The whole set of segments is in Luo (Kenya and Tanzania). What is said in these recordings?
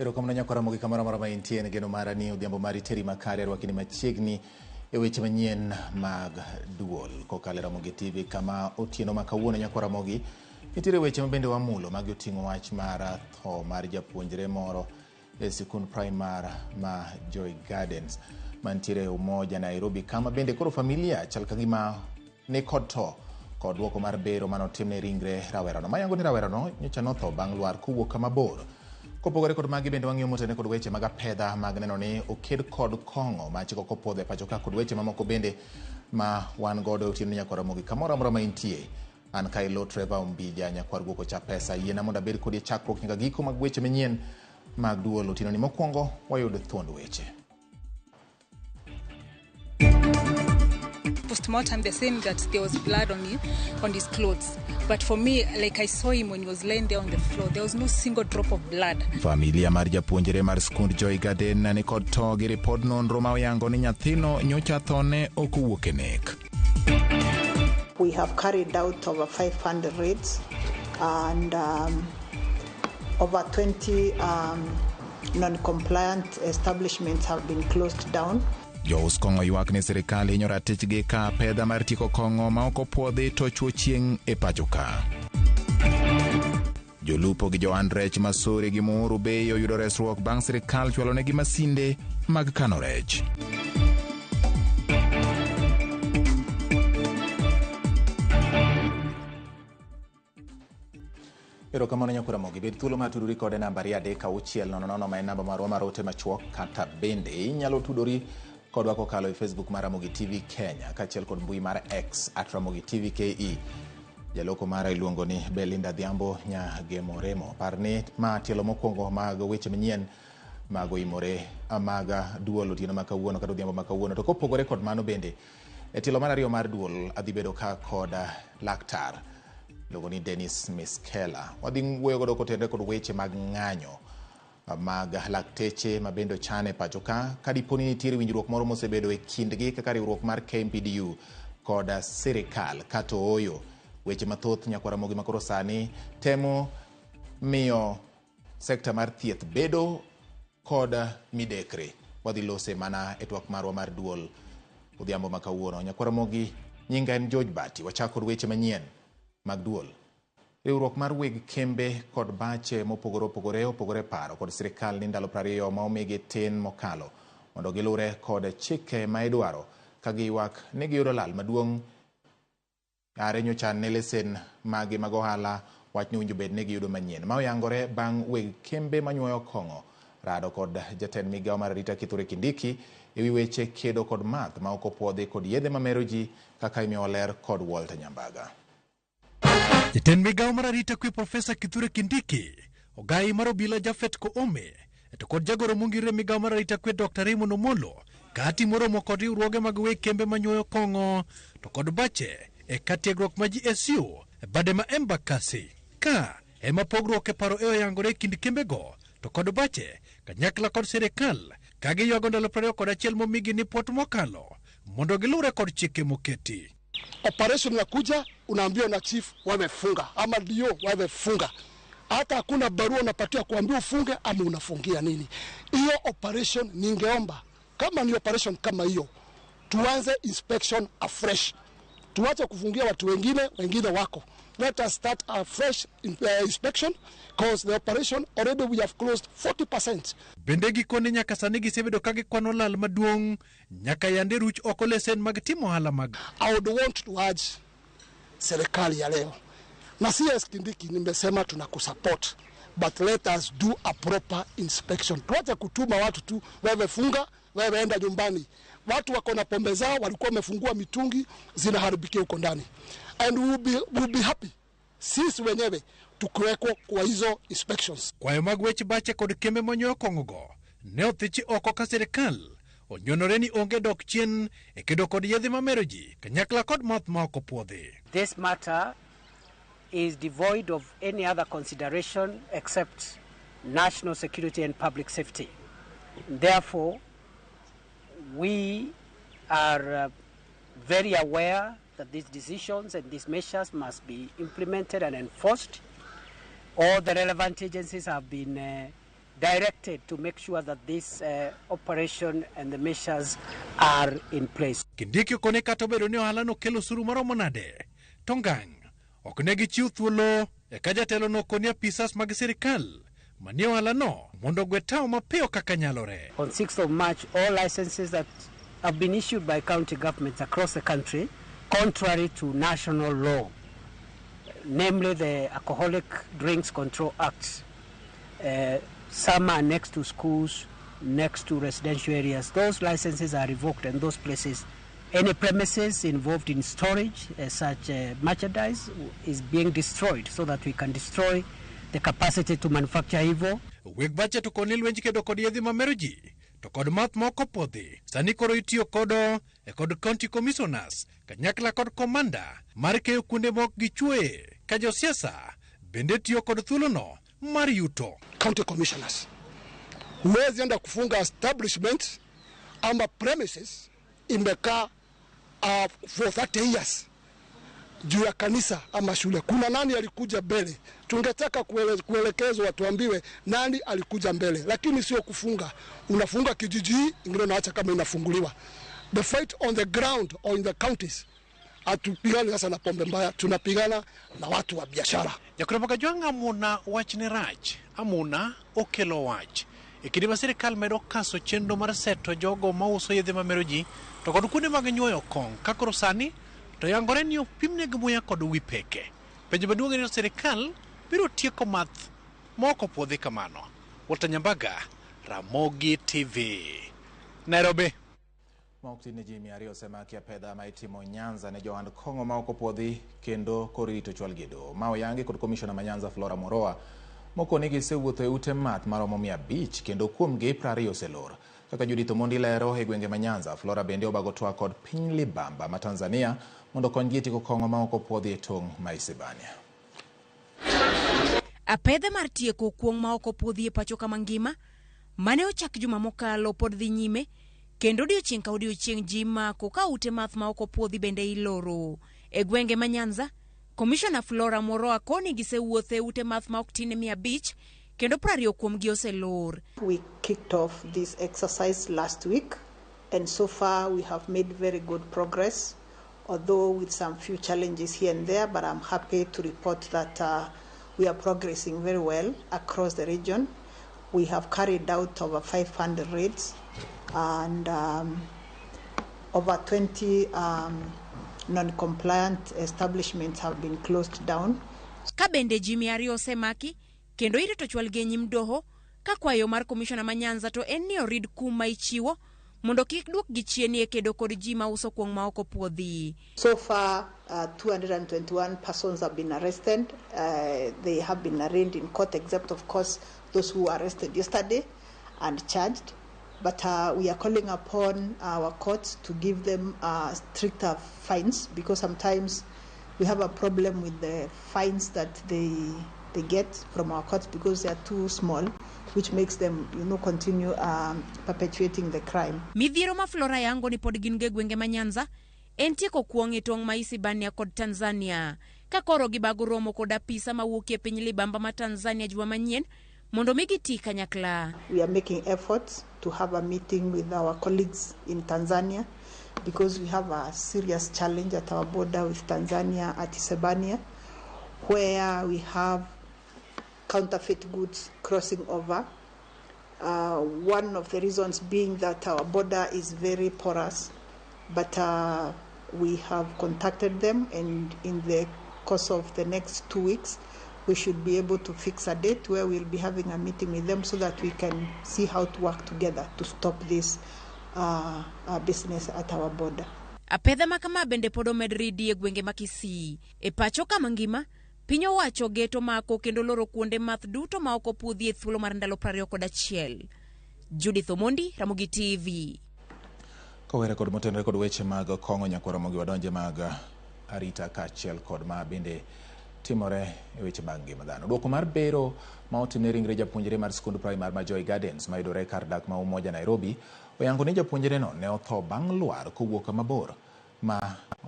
Erokamano nyakwara Ramogi kamoro amora ma intie en geno mara ni odhiambo mari teri makare arwakini machiegni e weche manyien mag duol kokalo e Ramogi TV kama otieno ma kawuono nyakwara Ramogi nitiere weche ma bende wamulo magi oting'o wach mar tho mar japuonjre moro e sikund primar ma Joy Gardens mantiere Umoja Nairobi kama bende koro familia chal ka gima ni kod to kod duoko mar bero mane otimne ringre rawerano mayango ni rawerano nyocha notho bang' lwar kowuok kama bor. Kopogore kod magi bende wang'iyo motene kod weche mag apedha mag neno ni oked kod kong'o ma chik ok opwodho e pacho ka kod weche mamoko bende ma wan godo e otieno nyakwar Ramogi kamoro amora ma intie. An ka ilo Trevor Ombija nyakwar guok ocha pesa yiena mondo abed kodi e chakruok nyaka giko mag weche manyien mag duol otieno ni mokwongo wayud thuond weche. Postmortem, they're saying that there was blood on his clothes. But for me, like I saw him when he was laying there on the floor, there was no single drop of blood. Familia mar japuonjre mar skund Joy Garden ni kod to gi ripod nonro ma oyango ni nyathino nyocha thone ok owuok e nek. We have carried out over 500 raids and over 20 non-compliant establishments have been closed down. Jous kong'o ywak ni sirikal hinyo ratichgi ka apedha mar tieko kong'o ma ok opuodhi to chwo chieng' e pacho ka. Jolupo gi johand rech ma Sori gi Muhuru Bay oyudo resruok bang' sirikal chwalonegi masinde mag kano rech. Erokamano nyakwar Ramogi, bed thuolo mar tudori kode namba 23600 ma en namba marwa mar ote machuok kata bende inyalo tudori kodwa kokalo e Facebook mar Ramogi TV Kenya kaachiel kod mbui mar X at Ramogi TV KE. Jaloko mara iluongo ni Belinda Adhiambo Nyagemo Remo. Par ni ma tielo mokwongo mag weche manyien mag oimore mag duol otieno ma kawuono kata odhiambo ma kawuono. To kopogore kod mano bende e tielo mar ariyo mar duol adhi bedo ka kod laktar iluongo ni Dennis Miskela. Wadhi wuoyo godo kotenore kod weche mag ng'anyo mag lakteche ma bende ochan e pacho ka ka dipo ni nitiere winjruok moro mosebedo e kindgi kaka riwruok mar KMPDU kod sirikal kata ooyo. Weche mathoth nyakwar Ramogi makoro sani temo miyo sekta mar thieth bedo kod midekre. Wadhi lose mana e twak marwa mar duol odhiambo ma kawuono. Nyakwar Ramogi, nyinga en George Bati. Wachak kod weche manyien mag duol. Riwruok mar weg kembe kod bache mopogore opogore opogore paro kod sirikal ni ndalo 20 ma omigi tin mokalo mondo gilure kod chike ma idwaro ka giywak ni giyudo lal maduong' are nyocha ne lesen magi mag ohala wach ni owinjo bed ni giyudo manyien. Ma oyangore bang' weg kembe manyuoyo kong'o rado kod jatend migawo mar arita Kithure Kindiki ewi weche kedo kod math ma ok opuodhi kod yedhe mamero ji kaka imiyo ler kod Walter Nyambaga. Jatend migawo mar arita kwe Profesa Kithure Kindiki, ogai mar obila Japhet Koome, to kod jagoro mongirore migawo mar arita kwe Dr. Raymond Omolo ka timo romo kod riwruoge mag weg kembe manyuoyo kong'o to kod bache e ka tiegruok ma GSU e bade ma Embakasi. Ka ema pogruok e paro e oyangore e kind kembego to kod bache kanyakla kod sirikal ka giywago ndalo 21 momigi ni pot mokalo mondo gilure kod chike moketi. Operation inakuja, unaambiwa na chief wamefunga ama ndio wamefunga. Hata hakuna barua unapatia kuambia ufunge ama unafungia nini. Hiyo operation ningeomba kama ni operation kama hiyo tuanze inspection afresh. Tuache kufungia watu wengine, wengine wako. Let us start a fresh inspection because the operation already we have closed 40%. Bende gikone nyaka sani gisebedo ka gikwano lal maduong' nyaka yande ruch oko lesen mag timo ohala mag. I would want to urge serikali ya leo na CS Kindiki, nimesema tunakusupport but let us do a proper inspection. Tuache kutuma watu tu, wewe funga, wewe enda nyumbani. Watu wako na pombe zao, walikuwa wamefungua mitungi zinaharibikia huko ndani, and we will be happy sisi wenyewe tukiwekwa kwa hizo inspections. Kwayo mag weche bache kod kembe manyuoyo kong'o go ne othichi oko ka sirikal onyonore ni onge dok chien e kedo kod yedhe mamero ji kanyakla kod math ma ok opuodhi. This matter is devoid of any other consideration except national security and public safety. Therefore, we are very aware that these decisions and these measures must be implemented and enforced. All the relevant agencies have been directed to make sure that this operation and the measures are in place. Kindiki okone kata obedo ni ohala no kelo osuru maromo nade, to ngang' ok ne gichiw thuolo eka jatelo no okoni apisas mag sirikal manie ohala no mondo ogwe tawo mapiyo kaka nyalore. On 6th of March, all licenses that have been issued by county governments across the country, contrary to national law, namely the Alcoholic Drinks Control Act, some are next to schools, next to residential areas. Those licenses are revoked, and those places, any premises involved in storage, such merchandise, is being destroyed so that we can destroy the capacity to manufacture evil. Weg budget okoni lwenj kedo kod yedhe mamero ji to kod math moko puodhi sani koro itiyo kodo e kod county commissioners kanyakla kod komanda mar keyo kuonde mok gichwoye ka josiasa bende tiyo kod thuolono mar yuto. County commissioners, huwezi enda kufunga establishment ama premises imekaa for 30 years juu ya kanisa ama shule. Kuna nani alikuja mbele? Tungetaka kuelekezwa, tuambiwe nani alikuja mbele, lakini sio kufunga. Unafunga kijiji hii, ingine unaacha kama inafunguliwa. The fight on the ground or in the counties, hatupigani sasa na pombe mbaya, tunapigana na watu wa biashara. Jakrobo Kajwang' amuna wach ne rach, amuna okelo wach. E kinde ma sirikal medo kaso chenro mar seto jogo mauso yedhe mamero ji to kod kuonde mag nyuoyo kong' ka koro sani to yangore ni opimnegi muya kod wi peke. Penjo maduong' en ni sirikal biro tieko math ma ok opuodhi kamano. Walter Nyambaga, Ramogi TV, Nairobi. Ma ok tin ne ji 200 osemaki apedha ma itimo Nyanza ne johand kong'o ma ok opuodhi kendo koro irito chwalgi e doho. Ma oyangi kod komishona ma Nyanza Flora Moroa mokoni gisewuotho e ute math maromo 500 kendo kuomgi 20 oselor. Kaka Judith Omondi lero e gwenge ma Nyanza, Flora bende obago twak kod piny Libamba ma Tanzania mondo okonygi e tieko kong'o ma ok opuodhi e tong' ma Isebania. Apedha mar tieko kuong' ma ok opuodhi e pacho kama ngima mane ochak juma mokalo pod dhi nyime kendo odiochieng' ka odiochieng' ji mako ka ute math ma ok opuodhi bende iloro. E gwenge ma Nyanza, Komishona Flora Moroa koni gisewuotho e ute math ma ok tin ne 500 kendo 20 kuomgi oselor. We kicked off this exercise last week, and so far we have made very good progress, although with some few challenges here and there, but I'm happy to report that we are progressing very well across the region. We have carried out over 500 raids and over 20 non-compliant establishments have been closed down. Ka bende ji 200 osemaki kendo irito chwalgi e nyim doho ka kwayo mar komishona ma Nyanza to en ni orid kum ma ichiwo mondo kik duokgi chien e kedo kod ji mauso kuong' ma ok opuodhi. So far, 221 persons have been arrested. They have been arraigned in court, except, of course, those who were arrested yesterday and charged. But we are calling upon our courts to give them stricter fines, because sometimes we have a problem with the fines that they get from our courts because they are too small, which makes them, continue perpetuating the crime. Midhiero ma Flora yango ni pod gin go e gwenge ma Nyanza en tieko kuong' e tong' ma Isebania kod Tanzania. Ka koro gibago romo kod apisa mawuok e piny Libamba ma Tanzania juma manyien mondo mi giti kanyakla. We are making efforts to have a meeting with our colleagues in Tanzania because we have a serious challenge at our border with Tanzania at Isebania, where we have counterfeit goods crossing over. One of the reasons being that our border is very porous, but we have contacted them, and in the course of the next 2 weeks, we should be able to fix a date where we'll be having a meeting with them so that we can see how to work together to stop this business at our border. Apedha ma kama bende pod omed ridi e gwenge ma Kisii. E pacho kama ngima, piny owacho geto mako kendo loro kuonde math duto ma ok opuodhi e thuolo mar ndalo 21. Judith Omondi, Ramogi TV. Kowere kod motenore kod weche mag kong'o nyakwar Ramogi wadonje mag arita kaachiel kod ma bende timore e weche mag ngima dhano. Duoko mar bero ma otimne ringre japuonjre mar skund primar ma Joy Gardens mayudore kar dak ma Umoja Nairobi oyango ni japuonjreno ne otho bang' lwar kowuok kama bor ma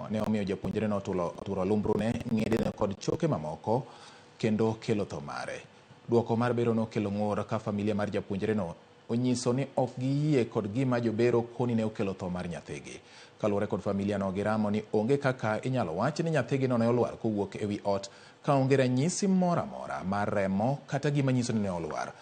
ne omiyo japuonjreno oturo lumbrune, ng'edene kod choke mamoko kendo kelo tho mare. Duoko mar bero nokelo ng'ur ka familia mar japuonjreno onyiso ni ok giyie kod gima jobero koni ne okelo tho mar nyathigi. Kaluwore kod familia no, giramo ni onge kaka inyalo wach ni nyathigino ne olwar kowuok e wi ot ka onge ranyisi moro amora mar remo kata gima nyiso ni ne olwar.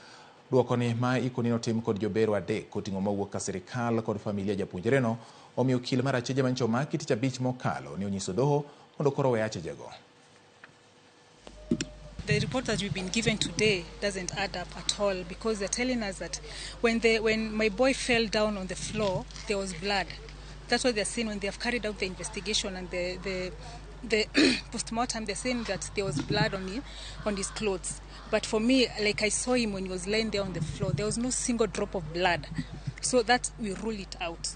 Duoko ni ma ikoni notim kod jobero adek koting'o mawuok ka sirikal kod familia japuonjreno omiyo okil mar acheje manyicho omaki tich abich mokalo ne onyiso doho mondo koro owe achejego. The report that we've been given today doesn't add up at all, because they're telling us that when my boy fell down on the floor, there was blood. That's what they're saying when they have carried out the investigation and the postmortem. They're saying that there was blood on his clothes. But for me, like I saw him when he was laying there on the floor, there was no single drop of blood. So that we rule it out.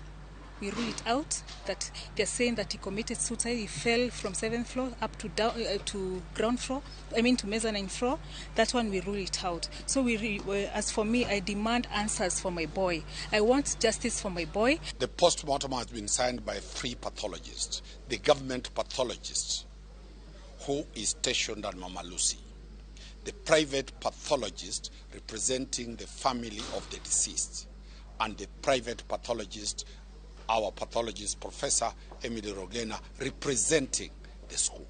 We rule it out that they're saying that he committed suicide. He fell from 7th floor up to down, to ground floor. I mean to mezzanine floor. That one we rule it out. So as for me, I demand answers for my boy. I want justice for my boy. The postmortem has been signed by 3 pathologists. The government pathologist who is stationed at Mama Lucy, the private pathologist representing the family of the deceased, and the private pathologist, our pathologist, Professor Emily Rogena, representing the school.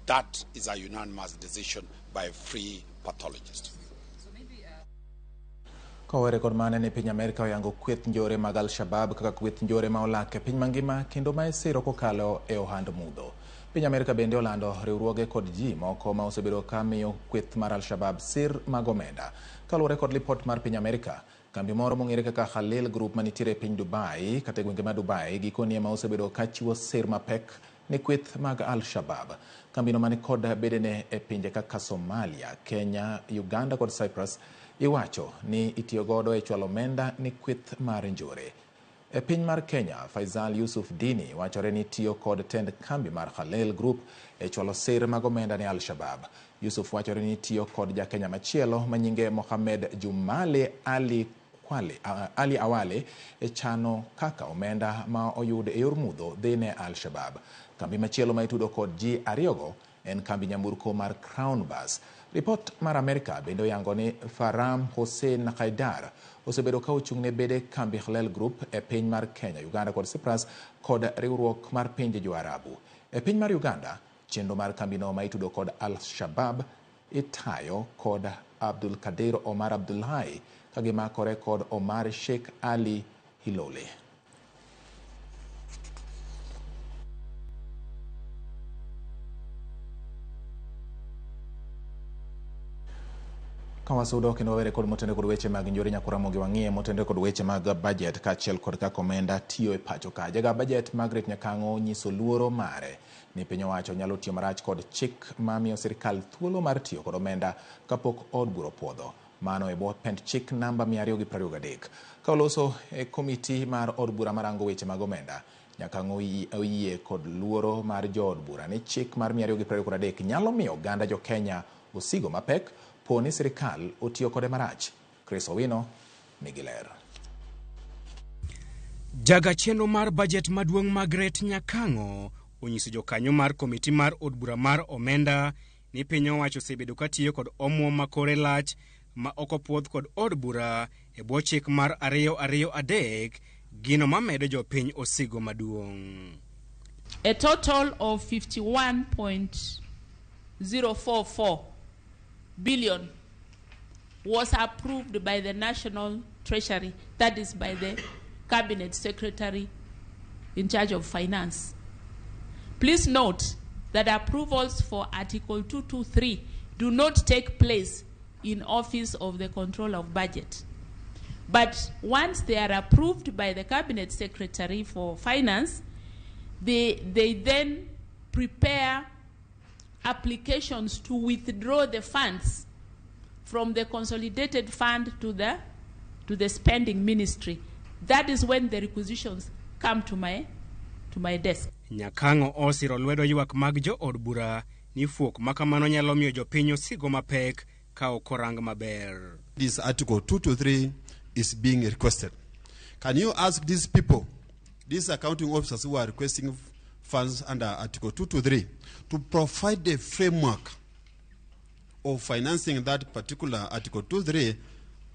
That is a unanimous decision by 3 pathologists. Kowere kod mane ni piny Amerka oyango kweth njore mag Al-Shabaab kaka kweth njore ma olak e piny mangima kendo ma isiro kokalo e ohand mudho. Piny Amerka bende olando riwruoge kod ji moko ma osebedo ka miyo kweth mar Al-Shabaab sir mag omenda. Kaluwore kod lipot mar piny Amerka, kambi moro mong'ere kaka Khalil Group manitiere e piny Dubai kata e gwenge ma Dubai gikoni ema osebedo ka chiwo sir mapek ne kweth mag Al-Shabaab. Kambino mani kod bedene e pinje kaka Somalia, Kenya, Uganda kod Cyprus iwacho ni itiyo godo e chwalo omenda ni kweth mar njore. E piny mar Kenya, Faisal Yusuf Dini wachore ni tiyo kod tend kambi mar Khalil Group e chwalo sir mag omenda ne Al-Shabaab. Yusuf wachore ni tiyo kod ja Kenya machielo manyinge Mohamed Jumale Ali Ali Awale e chano kaka omenda ma oyud e yor mudho dhi ne Al-Shabaab. Kambi machielo ma itudo kod ji ariyogo en kambi nyamburko mar Crown Bus. Ripot mar Amerka bende oyango ni Faram Hossein Haidar osebedo ka ochung' ne bede kambi Khalil Group e piny mar Kenya, Uganda kod Cyprus kod riwruok mar pinje jo-Arabu. E piny mar Uganda, chenro mar kambino ma itudo kod Al-Shabaab itayo kod Abdul Kadir Omar Abdullahi ka gimakore kod Omar Sheikh Ali Hilole. Ka wasudo kendo wawere kod motende kod weche mag njore nyakora mogi wang'iye motende kod weche mag budget kaachiel kod kaka omenda tiyo e pacho ka. Jaga budget Margaret Nyakang'o nyiso luoro mare ni piny owacho nyalo tiyo marach kod chik mamiyo sirikal thuolo mar tiyo kod omenda kapok od bura opuodho. Mano e bwo pend chik namba 223. Ka oloso e komiti mar od bura marango weche mag omenda, Nyakang'o oyie kod luoro mar jood bura ni chik mar 223 nyalo miyo oganda jo Kenya osigo mapek po ni sirikal otiyo kode marach. Chris Owino nigi ler. Jaga chenro mar budget maduong' Margaret Nyakang'o onyiso jokanyo mar komiti mar od bura mar omenda ni piny owacho osebedo ka tiyo kod omwom ma kore lach ma ok opuodh kod od bura e bwo chik mar 223, gino mamedo jopiny osigo maduong'. A total of 51.044 billion was approved by the National Treasury, that is by the Cabinet Secretary in charge of Finance. Please note that approvals for Article 223 do not take place in Office of the Control of Budget. But once they are approved by the Cabinet Secretary for Finance, they then prepare applications to withdraw the funds from the consolidated fund to the spending ministry. That is when the requisitions come to my desk. Nyakang'o osiro lwedo ywak mag jo od bura ni fuok makamano nyalo miyo jopiny osigo mapek ka ok orang maber. This Article 223 is being requested. Can you ask these people, these accounting officers who are requesting funds under Article 223, to provide a framework of financing that particular Article 23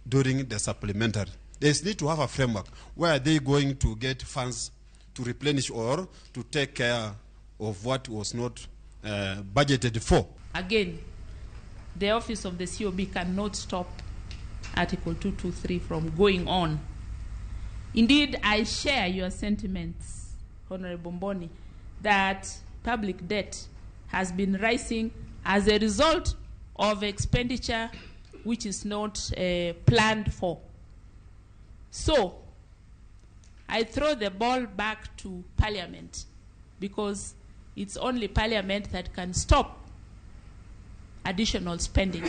during the supplementary. There's need to have a framework. Where are they going to get funds to replenish or to take care of what was not budgeted for? Again, the office of the COB cannot stop Article 223 from going on. Indeed, I share your sentiments, Honorable Mboni, that public debt has been rising as a result of expenditure which is not planned for. So, I throw the ball back to Parliament, because it's only Parliament that can stop additional spending.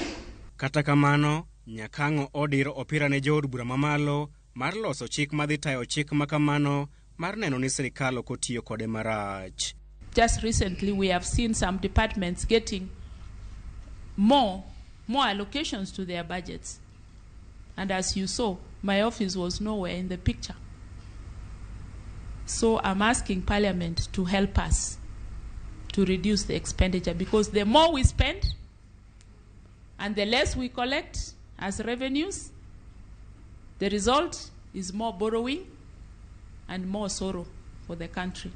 Kata kamano, Nyakang'o odiro opira ne jood bura mamalo mar loso chik madhi tayo chik makamano mar neno ni sirikal ok otiyo kode marach. Just recently we have seen some departments getting more allocations to their budgets. And as you saw, my office was nowhere in the picture. So I'm asking Parliament to help us to reduce the expenditure, because the more we spend and the less we collect as revenues, the result is more borrowing and more sorrow for the country.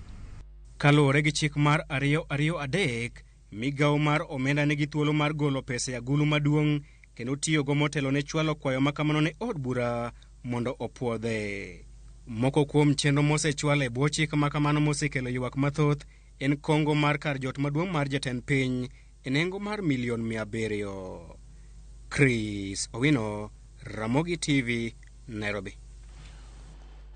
Kaluwore gi chik mar 223, migawo mar omenda nigi thuolo mar golo pesa e agulu maduong' kendo tiyogo motelo ne chwalo kwayo makamano ne od bura mondo opuodhe. Moko kuom chenro mosechwal e bwo chik makamano mosekelo ywak mathoth en kongo mar kar jot maduong' mar jatend piny e nengo mar milion 700. Chris Owino, Ramogi TV, Nairobi.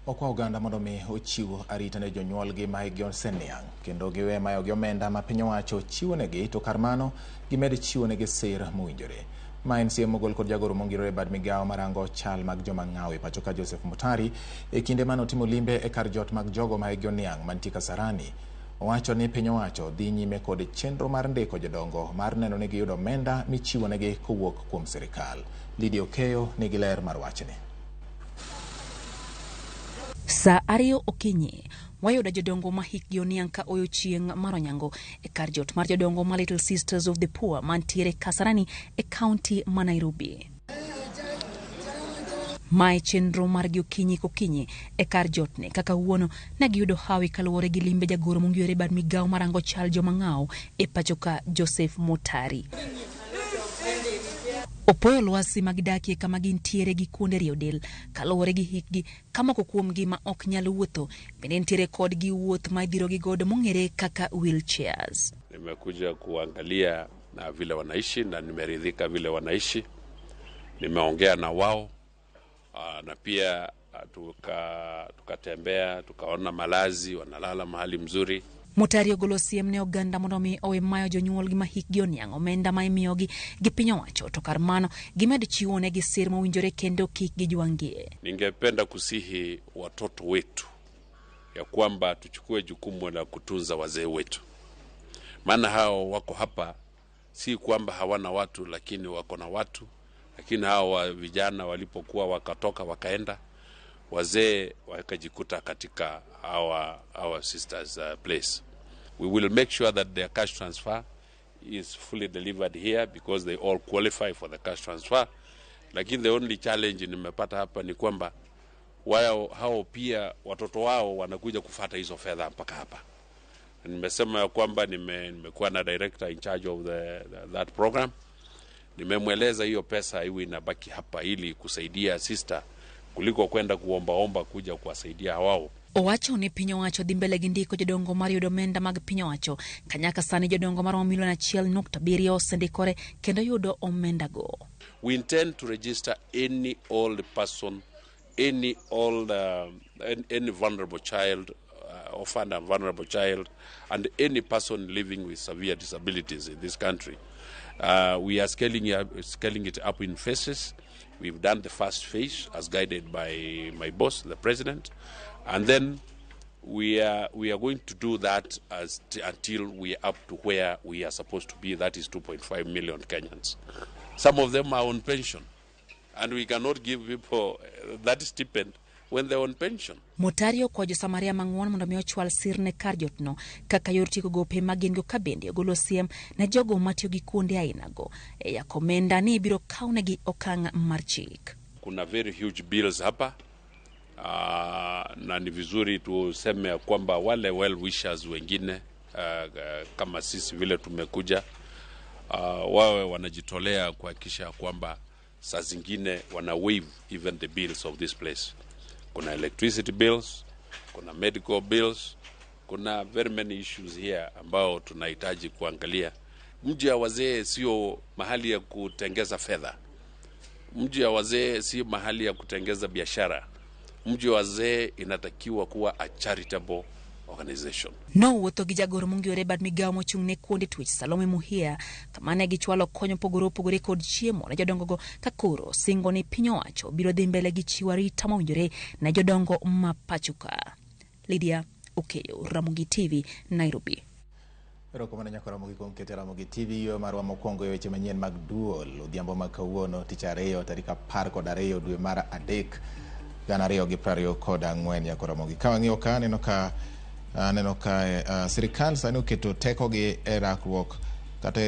Okwa oganda mondo mi ochiw arita ne jonyuolgi ma hikgi oseniang' kendo giwe mayogi omenda ma piny owacho chiwonegi, to kar mano gimed chiwonegi sir mowinjore. Ma en siem mogol kod jagoro mongirore e bad migawo marango chal mag joma ng'aw e pacho ka Joseph Mutari e kinde mane otimo limbe e kar jot mag jogo ma hikgi oniang' mantie Kasarani. Owacho ni piny owacho dhi nyime kod chenro mar ndiko jodongo mar neno ni giyudo omenda michiwonegi kowuok kuom sirikal. Lydia Okeyo nigi ler mar wachni. Saa 2 okinyi wayudo jodongo ma hikgi oniang' ka oyo chieng' mar onyango e kar jot mar jodongo ma Little Sisters of the Poor mantiere Kasarani e kaunti ma Nairobi. Mae chenro margi okinyi kokinyi e kar jotne kaka wuono ne giyudo hawi kaluwore gi limbe jagoro mongirore bad migawo marango chal joma ng'aw e pacho ka Joseph Mutari. Opoyo lwasi ma gidakie kama gintiere gi kuonde rieyo del kaluwore gi hikgi, ka moko kuomgi ma ok nyal wuotho bende nitiere kodgi wuoth ma idhirogi godo mong'ere kaka wheelchairs. Nimekuja kuangalia na vile wanaishi na nimeridhika vile wanaishi. Nimeongea na wao na pia tukatembea tukaona malazi, wanalala mahali mzuri. Mutari ogolo siem ne oganda mondo mi owe mayo jonyuolgi ma hikgi oniang' omenda ma imiyogi gi piny owacho, to kar mano gimed chiwonegi sir mowinjore kendo kik gijwang'gie. Ningependa kusihi watoto wetu ya kwamba tuchukue jukumu la kutunza wazee wetu, maana hao wako hapa si kwamba hawana watu, lakini wako na watu. Lakini hao vijana walipokuwa wakatoka wakaenda, wazee wakajikuta katika our sisters place. We will make sure that their cash transfer is fully delivered here because they all qualify for the cash transfer. Lakini the only challenge nimepata hapa ni kwamba wao hao pia watoto wao wanakuja kufata hizo fedha mpaka hapa. Nimesema ya kwamba nimekuwa na director in charge of that program. Nimemweleza hiyo pesa iwe inabaki hapa ili kusaidia sister kuliko kwenda kuombaomba kuja kuwasaidia wao. Owacho ni piny owacho dhi mbele gi ndiko jodongo mar yudo omenda mag piny owacho kanyaka sani jodongo maromo milion 1.7 osendikore kendo yudo omenda go. We intend to register any old person, any old any vulnerable child, orphan and vulnerable child, and any person living with severe disabilities in this country. We are scaling it up in phases. We've done the first phase as guided by my boss, the president, and then we are going to do that until we are up to where we are supposed to be. That is 2.5 million Kenyans. Some of them are on pension, and we cannot give people that stipend when they're on pension. Motari okwayo jo-Samaria mang'won mondo mi ochwal sir ne kar jotno kaka yor tieko gope ma gin go ka bende ogolo siem ne jogo matiyo gi kuonde ainago e yako omenda ni ibiro kawnegi okang' mar chik. Kuna very huge bills hapa na ni vizuri tuseme ya kwamba wale well wishers wengine kama sisi vile tumekuja wawe wanajitolea kuhakikisha kwamba saa zingine wana waive even the bills of this place. Kuna electricity bills, kuna medical bills, kuna very many issues here ambao tunahitaji kuangalia. Mji wa wazee sio mahali ya kutengeza fedha. Mji wa wazee sio mahali ya kutengeza biashara. Mji wa wazee inatakiwa kuwa a charitable organization. Nowuotho gi jagoro mongirore bad migawo mochung' ne kuonde twech Salome Muhia kama ne gichwalo kony mopogore opogore kod chiemo ne jodongogo ka koro singo ni piny owacho biro dhi mbele gi chiwo arita mowinjore ne jodongo ma pacho ka. Lydia Okeyo, Ramogi TV, Nairobi. Erokamano nyaka Ramogi kuom keto Ramogi TV yo marwa mokwongo e weche manyien mag duol odhiambo ma kawuono tich ariyo tarik 12 dwe mar 3 2024 nyaka Ramogi. Ka wang'iyo ka aneno ka sirikal sani oketo tekogi e rakruok kata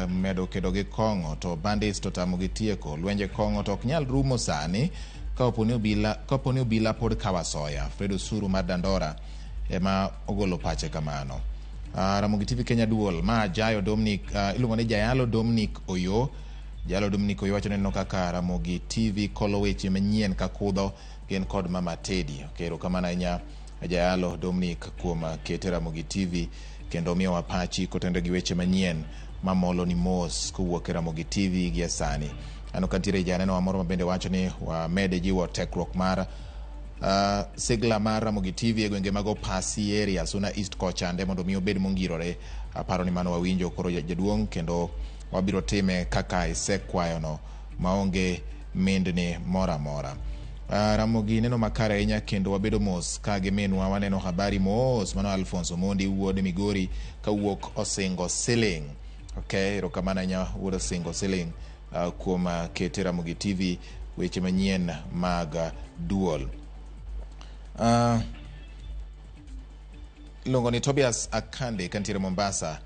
medo kedo gi kong'o to bandits to tamogi tieko lwenje kong'o to ok nyal rumo sani kapo ni obila pod kawo asoya. Fred Osuru mar Dandora ema ogolo pache kamano. Ramogi TV Kenya duol ma Jayo Dominic iluongo ni Jayalo Dominic Oyo. Jayalo Dominic Oyo wacho neno kaka Ramogi TV kolo weche manyien ka kudho gin kod Mama Teddy. Erokamano ahinya Jayalo Dominic kuom kete Ramogi TV kendo miyowa pachi kotendo gi weche manyien mamolo ni mos kowuok e Ramogi TV gi sani. Aneno ka nitiere janeno moro ma bende wacho ni wamede jiwo tekruok mar sigla mar Ramogi TV e gwenge mag Opasi area Suna East kochande mondo mi obed mongirore. Aparo ni mano wawinjo koro jaduong' kendo wabiro time kaka isekwayono maonge mindni moro amora. Ramogi neno makare ahinya kendo wabedo mos ka giminwa waneno habari mos. Mano Alfonso Mondi wuod Migori kawuok Osingo Siling. Okay, erokamano ahinya wuod Osingo Siling kuom kete Ramogi TV weche manyien mag duol. Iluongo ni Tobias Akande kantiere Mombasa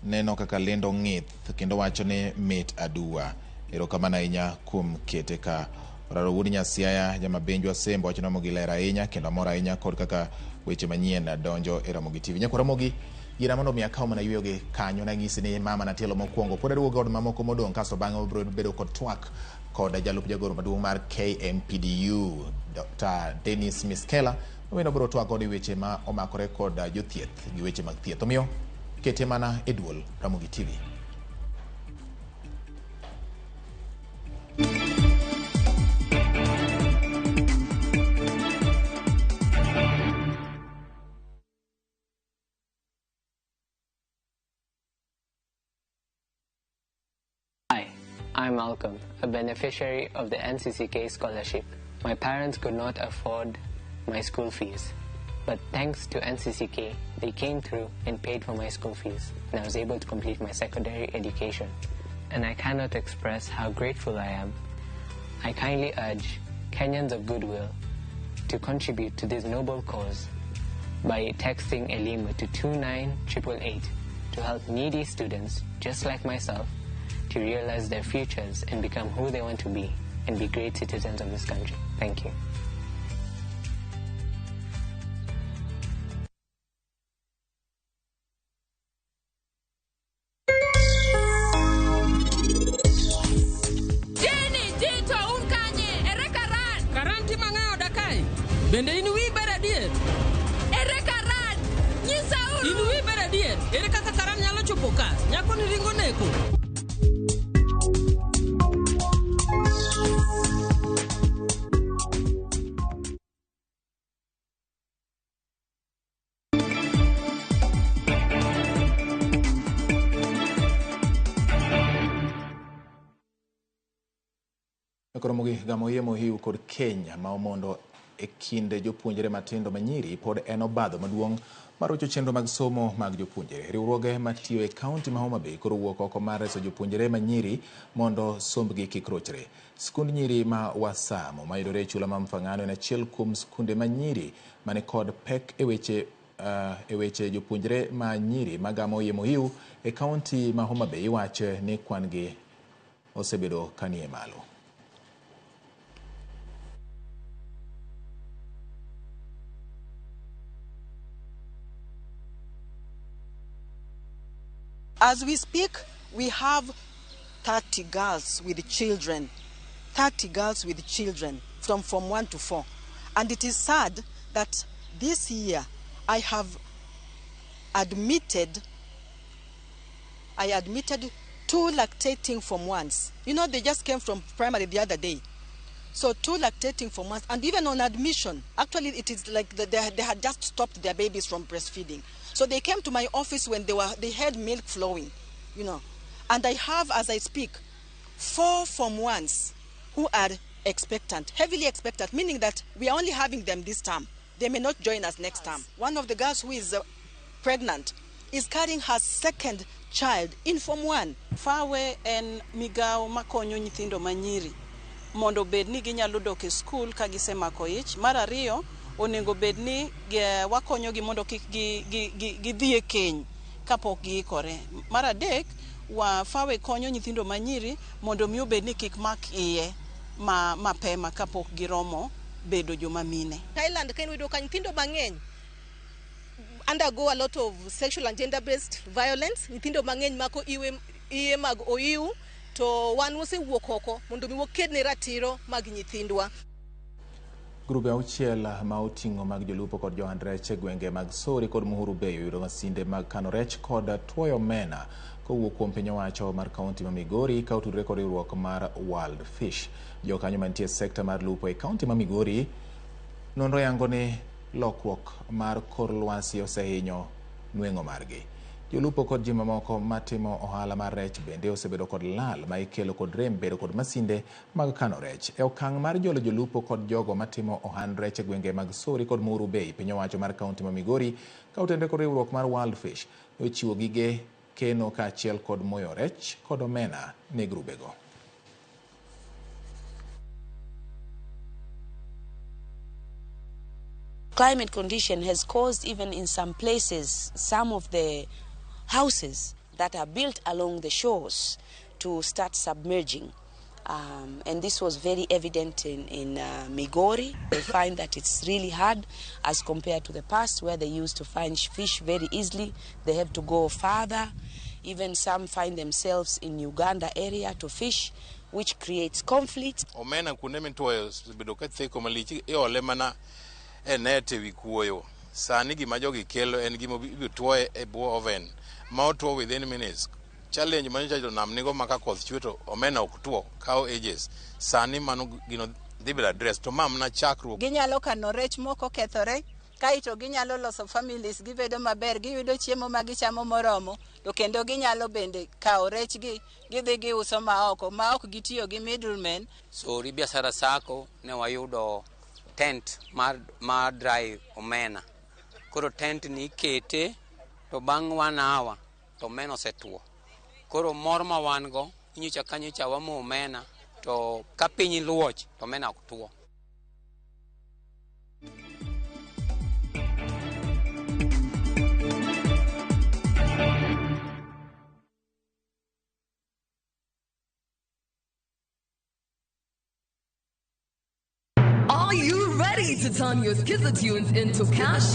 neno kaka lendo ng'ith kendo wacho ni mit aduwa. Erokamano ahinya kuom kete ka. Oraro wuod Nyasiaya jamabenjwa Sembo wacho ni Ramogi ler ahinya kendo amor ahinya kod kaka weche manyien donjo e Ramogi TV. Nyaka Ramogi gira mondo mi akaw mana yueyo gi kanyo nanyisi ni mama na tielo mokwongo pod aduogo god mamoko modong' kasto bang'e wabiro bedo kod twak kod jalup jagoro maduong' mar KMPDU Dr. Dennis Miskela mabende obiro twak kod weche ma omakore kod jothieth gi weche mag thieth. Omiyo kete mana e duol Ramogi TV. I'm Malcolm, a beneficiary of the NCCK scholarship. My parents could not afford my school fees, but thanks to NCCK, they came through and paid for my school fees, and I was able to complete my secondary education. And I cannot express how grateful I am. I kindly urge Kenyans of goodwill to contribute to this noble cause by texting Elimu to 29888 to help needy students just like myself to realize their futures and become who they want to be and be great citizens of this country. Thank you. Jenny, Jito, un kanye, ere karan. Karan timo ang'o oda kae? Bende in wi ber adier? Ere karan, nyisauru. In wi ber adier? Ere kaka karan nyalo chopo ka? Nyako ni ringo neko. Koro Ramogi gamo yie mohiu kod keny ma omondo e kind jopuonjre matindo manyiri pod en obadho maduong' mar rocho chenro mag somo mag jopuonjre. Riwruoge matiyo e kaunti ma Homa Bay koro wuok oko mar reso jopuonjre manyiri mondo sombgi kik rochre. Skund nyiri ma Wasamo mayudore e chula ma Mfangano en achiel kuom skunde manyiri mani kod pek e weche jopuonjre ma nyiri magamo iye mohiu e kaunti ma Homa Bay iwacho ni kwan gi osebedo kanie malo. As we speak, we have 30 girls with children, 30 girls with children from Form 1 to 4. And it is sad that this year I admitted 2 lactating Form 1s. You know, they just came from primary the other day. So 2 lactating Form 1s, and even on admission, actually it is like they had just stopped their babies from breastfeeding. So they came to my office when they had milk flowing, you know. And I have, as I speak, 4 Form 1s who are expectant, heavily expectant, meaning that we are only having them this term. They may not join us next term. One of the girls who is pregnant is carrying her second child in Form 1. Fawe en migao makonyo nyithindo manyiri mondo bed ni ginyalo dok e skul ka gisemako ich. Mar ariyo, onego bed ni wakonyogi mondo kik gidhi e keny kapok giikore. Mar adek, Fawe konyo nyithindo manyiri mondo mi obed ni kik mak iye mapema kapok giromo bedo joma mine. Thailand ka iyudo ka nyithindo mang'eny undergo a lot of sexual and gender-based violence. Nyithindo mang'eny mako iye mag oiw, to wan wasewuok oko mondo mi waked ne ratiro mag nyithindwa. Grube auchiel ma oting'o mag jolupo kod johand rech e gwenge mag Sori kod Muhuru Bay oyudo masinde mag kano rech kod tuoyo omena kowuok kuom piny owacho mar kaunti ma Migori ka otudore kod riwruok mar World Fish. Jokanyo mantie e sekta mar lupo e kaunti ma Migori nonro yango ni lokruok mar kor lwasi osehinyo nweng'o margi. Jolupo kod ji mamoko matimo ohala mar rech bende osebedo kod lal ma ikelo kod rem bedo kod masinde mag kano rech. E okang' mar jolo jolupo kod jogo matimo ohand rech e gwenge mag Sori kod Muhuru Bay, piny owacho mar kaunti ma Migori ka otende kod riwruok mar World Fish ochiwo gige keno kaachiel kod moyo rech kod omena ne grubego. Climate condition has caused, even in some places, some of the houses that are built along the shores to start submerging. And this was very evident in Migori. They find that it's really hard as compared to the past, where they used to find fish very easily. They have to go farther. Even some find themselves in Uganda area to fish, which creates conflict. Omena kuonde mituoyo osebedo ka theko malich, iole mana e net ewi kuoyo. Sani gima jogi kelo en gima ibiro tuoye e bwo oven ma otuo within minutes. Challenge manyocha jonam nigo ma ka koth chwe to omena ok tuo, kawo ages. Sani mano gino dhi bedo address to ma mana chakruok. Ginyalo kano rech moko kethore, kaeto ginyalo loso families gibedo maber, giyudo chiemo ma gichamo moromo, to kendo ginyalo bende kawo rechgi gidhi giuso maoko ma ok gitiyo gi middlemen. Sori Biashara Sacco ne wayudo tent mar dry omena. Koro tent ni ikete to bang' 1 hour to omena osetuo. Koro mor ma wan go, nyocha ka nyocha wamo omena to ka piny luoch to omena ok tuo. Are you ready to turn your Skiza tunes into cash?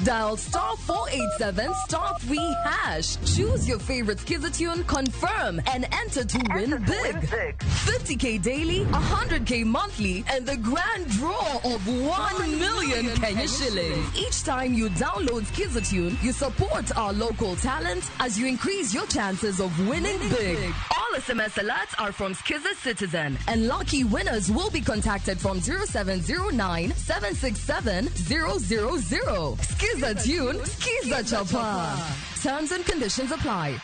Dial *487 *3#. Choose your favorite Skiza tune, confirm, and enter to win big. 50K daily, 100K monthly, and the grand draw of 1 million Kenya shillings. Each time you download Skiza tune, you support our local talent as you increase your chances of winning big. All SMS alerts are from Skiza Citizen, and lucky winners will be contacted from 0709 767 000. Skiza tune, Skiza Chapa. Terms and conditions apply.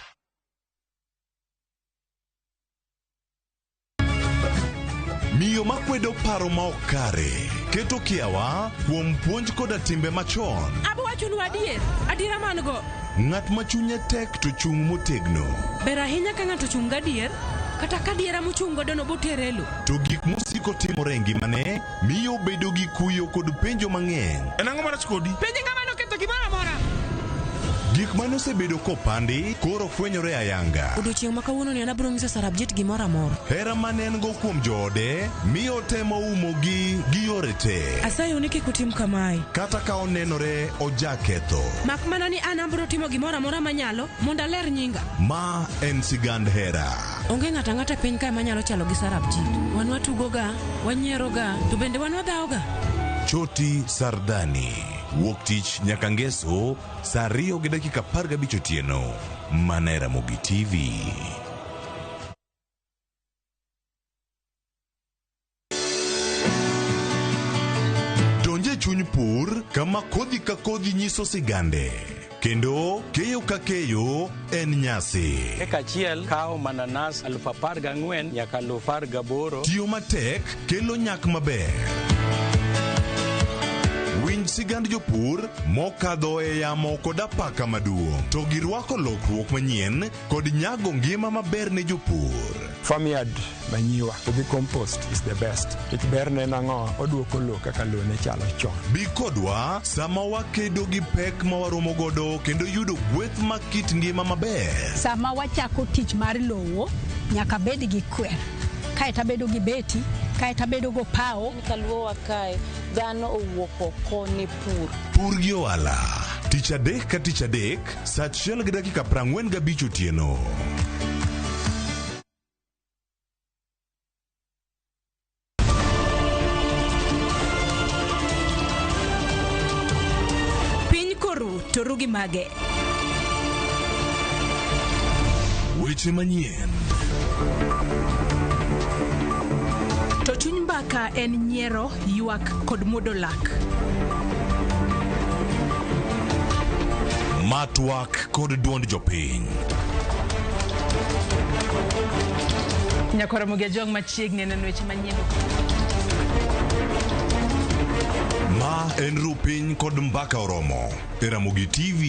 Miyo makwedo paro ma ok kare, keto kiawa kuom puonj koda timbe machon. Abo wachonu adier, adiera man go. Ng'at ma chunye tek to chung' motegno. Ber ahinya ka ng'ato ochung' gadier, kata ka adiera mochung' godo no botere e lo. To gik mosiko timore e ngimane miyo obedo gi kuyo kod penjo mang'eny. En ang'o marach kodi? Penj ng'ama noketho gimoro amora. Gik mane osebedo kopandi koro fwenyore ayanga. Odiochieng' ma kawuononi an abiro nyiso Sarabjit gimoro amora. Hera mane en go kuom joode miyo otemo umogi gi yore te. Asayou ni kik utim kamae. Kata ka onenore ojaketho. Mak mana ni an abiro timo gimoro amora manyalo mondo aler nyinga. Ma en sigand hera. Onge ng'ato ang'ata e piny kae manyalo chalo gi Sarabjit. Wan watugoga, wanyieroga, to bende wan wadhawoga. Choti Sardani. Wuok tich nyaka ngeso saa 2:15 otieno. Mana e Ramogi TV. Donj e chuny pur kama kodhi ka kodhi nyiso sigande kendo keyo ka keyo en nyasi. Eka achiel kawo mananas 14,000 nyaka 18,000. Tiyo matek kelo nyak maber. Winj sigand jopur mokadho e yamo kod apaka maduong' to girwako lokruok manyien kod nyago ngima maber ne jopur. Farmyard manyiwa to gi compost is the best. Nikech berne en ang'o? Oduoko lowo kaka lowo ne chalo chon. Bi kodwa sama wakedo gi pek ma waromo godo kendo yudo gweth mag kit ngima maber. Sama wachako tich mar lowo, nyaka bed gi kwer, kaeto abedo gi beti, kaeto abedo go pawo. Kaluowa kae, dhano owuok oko ne pur. Pur gi ohala. Tich adek ka tich adek, saa 1:45 otieno. Piny koru to ru gi mage. Weche manyien. To chuny mbaka en nyiero, ywak kod muodo lak. Ma twak kod duond jopiny. Nyakwar Ramogi Ajwang' machiegni neno weche manyien. Ma en ru piny kod mbaka oromo e Ramogi TV.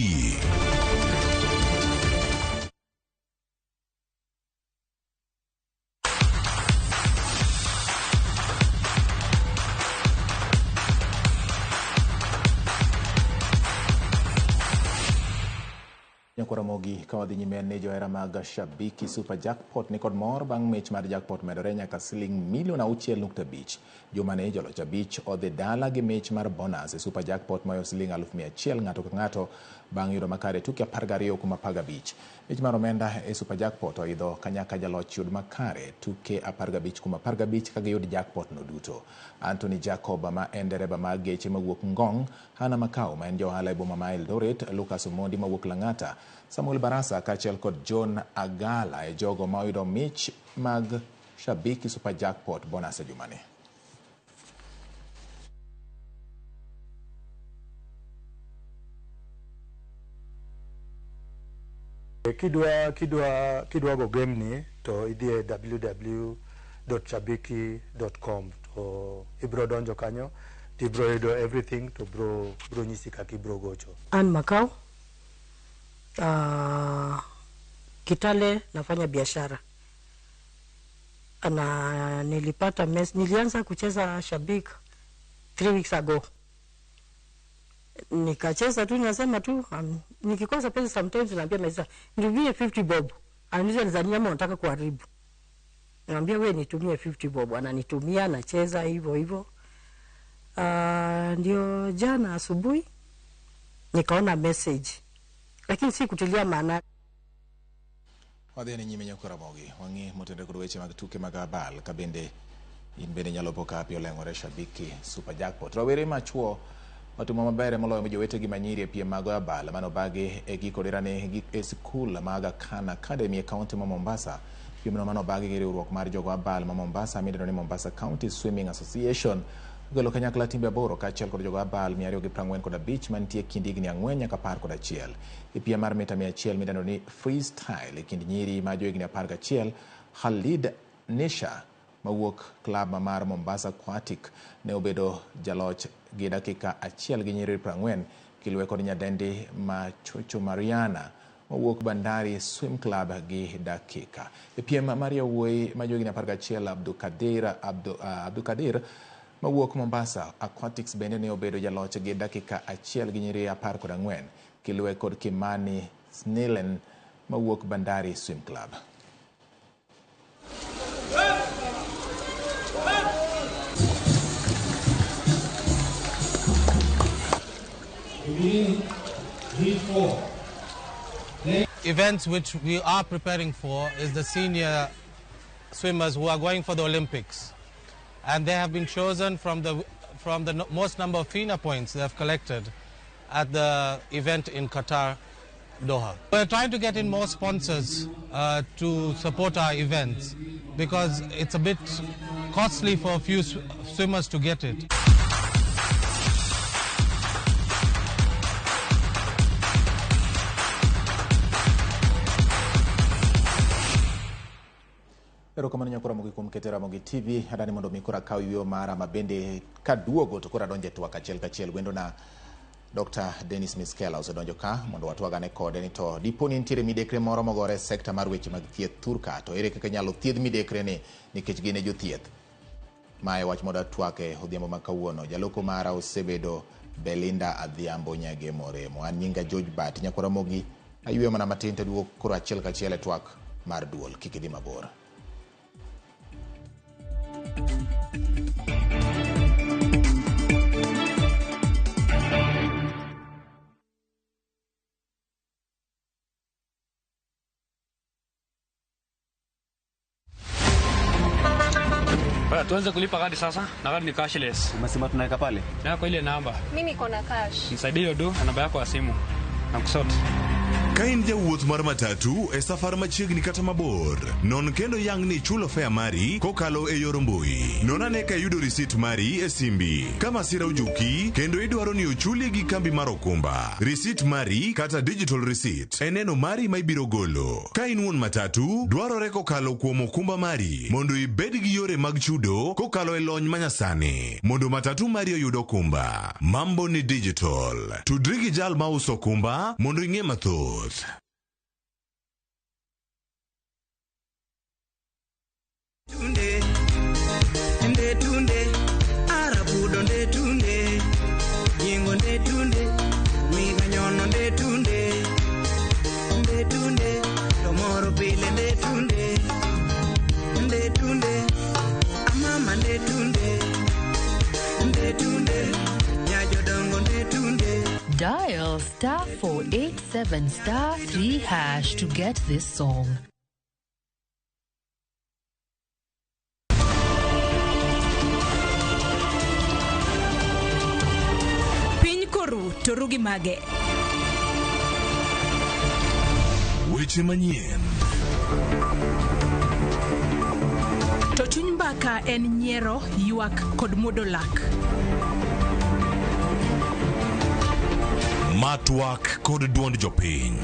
Nyakwar Ramogi ka wadhi nyime en ni johera mag Shabiki Super Jackpot ni kod mor bang' mich mar jackpot medore nyaka siling milion 6.5. Juma ni joloch abich odhi dala gi mich mar bonus e Super Jackpot moyo siling 100,000 ng'ato ka ng'ato bang' yudo makare tuke 12 kuom 15. Mich mar omenda e Super Jackpot oidho kanyaka jaloch yud makare tuke 15 kuom 15 ka giyud jackpot no duto. Anthony Jacob ma en dereba mag geche mawuok Ngong, Hannah Makau ma en ja ohala e boma ma Eldoret, Lucas Omondi mawuok Lang'ata, Samuel Barasa kaachiel kod John Agala e jogo ma oyudo mich mag Shabiki Super Jackpot bonus e jumani. Kidwa kidwa kidwa go game ni to idhi e www.shabiki.com to ibro donjo kanyo to ibro yudo everything to bro bro nyisi kaka ibro gocho. Ann Makau. Kitale nafanya biashara na nilipata mes, nilianza kucheza Shabik 3 weeks ago. Nikacheza tu, nasema tu nikikosa pesa sometimes naambia meza nitumie 50 bob. Ananiuliza ni za nini ama unataka kuharibu? Naambia wewe nitumie 50 bob, ananitumia nacheza hivyo hivyo. Ndio jana asubuhi nikaona message, lakini si kutilia maana. Wadhi ni nyime Nyakwar Ramogi, wang'i motenore kod weche mag tuke mag abal ka bende in bende nyalo po ka hapi oleng'ore Shabiki Super Jackpot. Rawere machuo otimo maber moloyo jowetegi manyiri e piem mag abal mane obagi e giko dirani e sikul mag Aga Khan Academy e kaunti ma Mombasa. Piemno mane obagi gi riwruok mar jogo abal ma Mombasa midendo ni Mombasa County Swimming Association okelo kanyakla timbe 8 kaachiel kod jogo abal 245 mantie kind higni 4 nyaka 11. E piem mar mita 100 midendo ni freestyle e kind nyiri ma johigni 11, Khalid Nisha mawuok klab mar Mombasa Aquatic ne obedo jaloch gi dakika 1 gi nyiriri 40 kiluwe kod nyadendi ma Chuchu Mariana mawuok Bandari Swim Club gi dakika. E piem mar yawuoyi ma johigni 11 Abdukadir mawuok Mombasa Aquatics bende ne obedo jaloch gi dakika 1 gi nyiriri 14 kiluwe kod Kimani Snilen mawuok Bandari Swim Club. Events which we are preparing for is the senior swimmers who are going for the Olympics, and they have been chosen from the most number of FINA points they have collected at the event in Qatar, Doha. We're trying to get in more sponsors to support our events because it's a bit costly for a few swimmers to get it. Erokamano nyakora Ramogi kuom keto Ramogi TV. Adani mondo mi koro akaw yueyo mara ma bende kaduogo to koro adonjo e twak achiel kachiel. Wendona Dr. Dennis Miskela osedonjo ka mondo watwagane kode ni to dipo ni nitiere midekre moro mogore e sekta mar weche mag thieth thurka, to ere kaka inyalo thiedh midekre ni nikech gin e jothieth. Mae wach moda twake odhiambo ma kawuono. Jaloko mara osebedo Belinda Adhiambo Nyagemo Remo. An nyinga George Bat. Nyakora Ramogi ayueyo mana matin to aduogo koro achiel kachiel e twak mar duol. Kik idhi mabor. Tuanze kulipa kadi sasa na kadi ni cashless. Umesema tunaweka pale? Na kwa ile namba. Mimi niko na cash. Nisaidie hiyo do na namba yako ya simu. Na kusort. Ka in jawuoth mar matatu e safar machiegni kata mabor, non kendo yang ni chulo fare mari kokalo e yor mbui. Non ane ka iyudo risit mari e simbi. Ka masira ojuki kendo idwaro ni ochuli gi kambi mar okumba, risit mari kata digital receipt e neno mari ma ibiro golo. Ka in wuon matatu, dwarore kokalo kuom okumba mari mondo ibed gi yore mag chudo kokalo e lony manyasani mondo matatu mari oyud okumba. Mambo ni digital. Tudri gi jal mauso okumba mondo ing'e mathoth. Tunde, nde tunde, arabudo nde tunde, yingo nde tunde, miganyono nde tunde, nde tunde, tomoro pile nde tunde, nde tunde, amama nde tunde, nde tunde, nyajodongo nde tunde. Dial *487 *3# to get this song. Piny koru to ru gi mage. Weche manyien. To chuny mbaka en nyiero, ywak kod muodo lak. Matwak kod duond jopiny.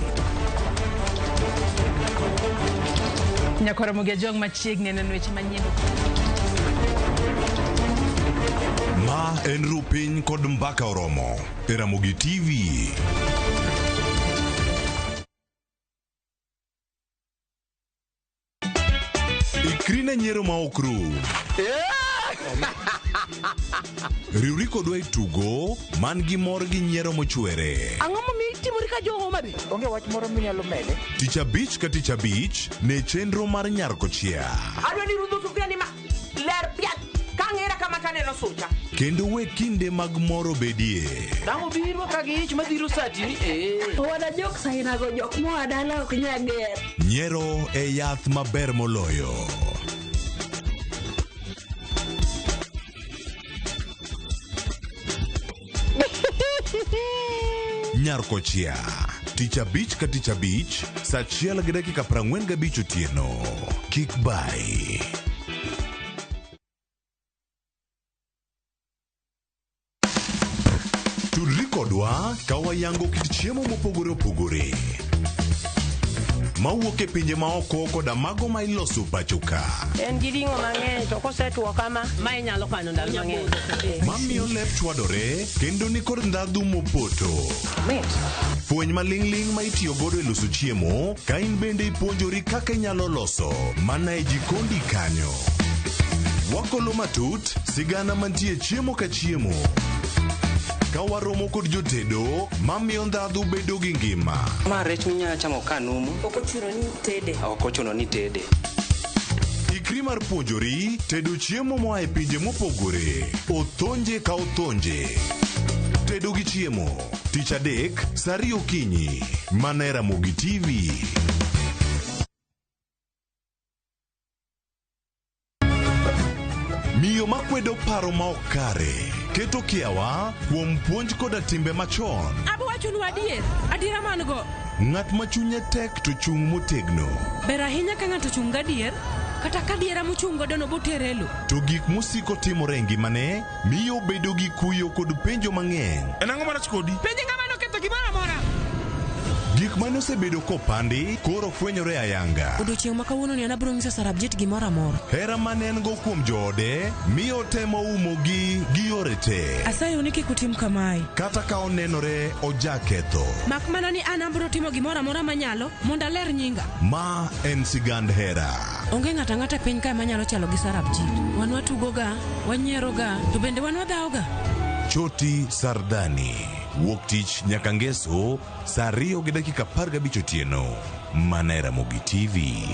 Nyakora Ramogi Ajwang' machiegni neno weche manyien. Ma en Rupiny kod Mbaka Oromo e Ramogi TV. Ikri ne nyiero ma ok rum. Riwri kodwa e tugo man gi mor gi nyiero mochwere. Ang'o momiyo itimori ka jo Homa Bay? Onge wach moro minyalo mede. Tich abich ka tich abich ne chenro mar Nyar Kochia. Adwa ni rudho sufuria ni ma ler piat ka ng'era kama taneno sucha. Kendo we kinde mag mor obedie. Dang' obiro ka gi ich madhiro sati. Wana jok sainago jok moa dala ok nyal ger. Nyiero e yath maber moloyo. Nyar Kochia. Tich abich ka tich abich, saa 1:45 otieno. Kik bai. Tudri kodwa ka wayango kit chiemo mopogore opogore. mawuok e pinje maoko koda mago ma iloso pacho ka. En gi ring'o mang'eny to kosetwo kama, ma inyalo kano ndalo mang'eny. Mamiyo lep chwadore kendo nikod ndhadhu mopoto. Fweny maling'ling' ma itiyo godo e loso chiemo ka in bende ipuonjori kaka inyalo loso mana e jikondi kanyo. Wakolo matut sigana mantie chiemo ka chiemo. Ka waromo kod jotedo mamiyo ndhadhu bedo gi ngima. Ma rech minyalo chamo ka numu. Ok ochuno ni tede. Ok ochuno ni tede. Ikri mar puonjori tedo chiemo moa e pinje mopogore. Othonje ka othonje. Tedo gi chiemo. Tich adek, saa ariyo okinyi. Mana e Ramogi TV. Miyo makwedo paro ma ok kare keto kiawa kuom puonj koda timbe machon. Abo wachonu adier, adiera man go. Ng'at ma chunye tek to chung' motegno. Ber ahinya ka ng'ato ochung' gadier, kata ka adiera mochung' godo no botere e lo. To gik mosiko timore e ngimane miyo obedo gi kuyo kod penjo mang'eny. En ang'o marach kodi? Penj ng'ama noketho gimoro amora. Gik mane osebedo kopandi koro fwenyore ayanga. Odiochieng' ma kawuono ni an abiro nyiso Sarabjit gimoro amora. Hera mane en go kuom joode miyo otemo umogi gi yore te. Asayou ni kik utim kamae. Kata ka onenore ojaketho. Mak mana ni an abiro timo gimoro amora manyalo mondo aler nyinga. Ma en sigand hera. Onge ng'ato ang'ata e piny kae manyalo chalo gi Sarabjit. Wan watugoga, wanyieroga, to bende wan wadhawoga. Choti Sardani. Wuok tich nyaka ngeso saa 2:15 otieno. Mana e Ramogi TV.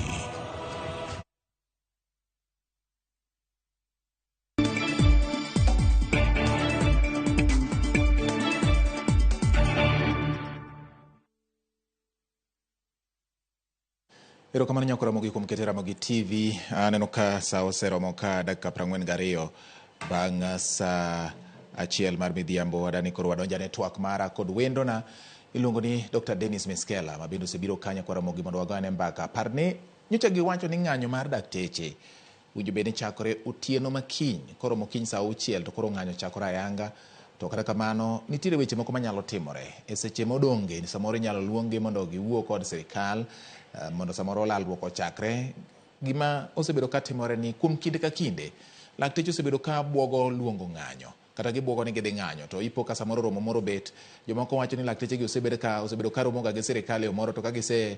Erokamano nyako Ramogi kuom kete Ramogi TV. Aneno ka sa oseromo ka dakika 42 bang' sa 1 mar midhiambo. Adani koro wadonjane twak mara kod wendona iluongo ni Dr. Dennis Miskellah ma bende osebiro kanyo kwa Ramogi mondo wagane mbaka. Par ni nyocha giwacho ni ng'anyo mar dakteche winjo bed ni chakore otieno makiny koromo kiny sa 6 to koro ng'anyo chakore ayanga. To kata kamano nitiere weche moko manyalo timore e seche modong'e. Samoro inyalo luonggi mondo giwuo kod sirikal mondo samoro lalruok ochakre. Gima osebedo ka timore ni kuom kinde ka kinde lakteche osebedo ka buogo luongo ng'anyo kata gibuogo ni gidhi ng'anyo to ipo ka samoro romo moro bet. Jomoko wacho ni lakteche gi osebedo ka romoga gi sirikal e yo moro to ka gise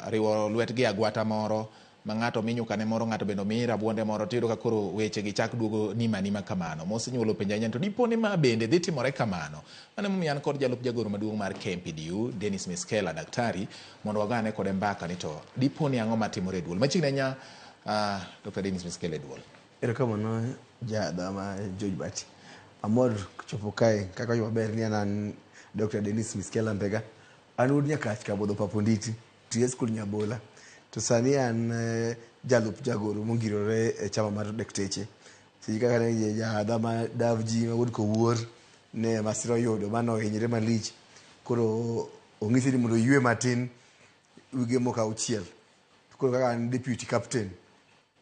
riwo lwetgi agwata moro ma ng'ato mi nyukane moro ng'ato bende omi rabuonde moro tiyudo ka koro weche gi chak duogo nima nima kamano. Mosenyuolo penjo ahinya to dipo ni ma bende dhi timore kamano. Mano emomiyo an kod jalup jagoro maduong' mar KMPDU Dennis Miskellah daktari mondo wagane kode mbaka ni to dipo ni ang'o matimore e duol. Machiegni ahinya Dr. Dennis Miskellah e duol. Erokamano jadhama George Bati. Amor chopo kae kaka wacho maber ni an Dr. Dennis Miskellah Mbega. An wuod Nyakach Kabodho Paponditi, tiyo e skul Nyabola. To sani an jalup jagoro mongirore e chama mar dakteche. Seche kaka ne jadhama Davji ma wuod Kowuor ne masira oyudo mano ohinyre malich. Koro ong'ise ni mondo oywe matin wige moko 6. Koro kaka an deputy captain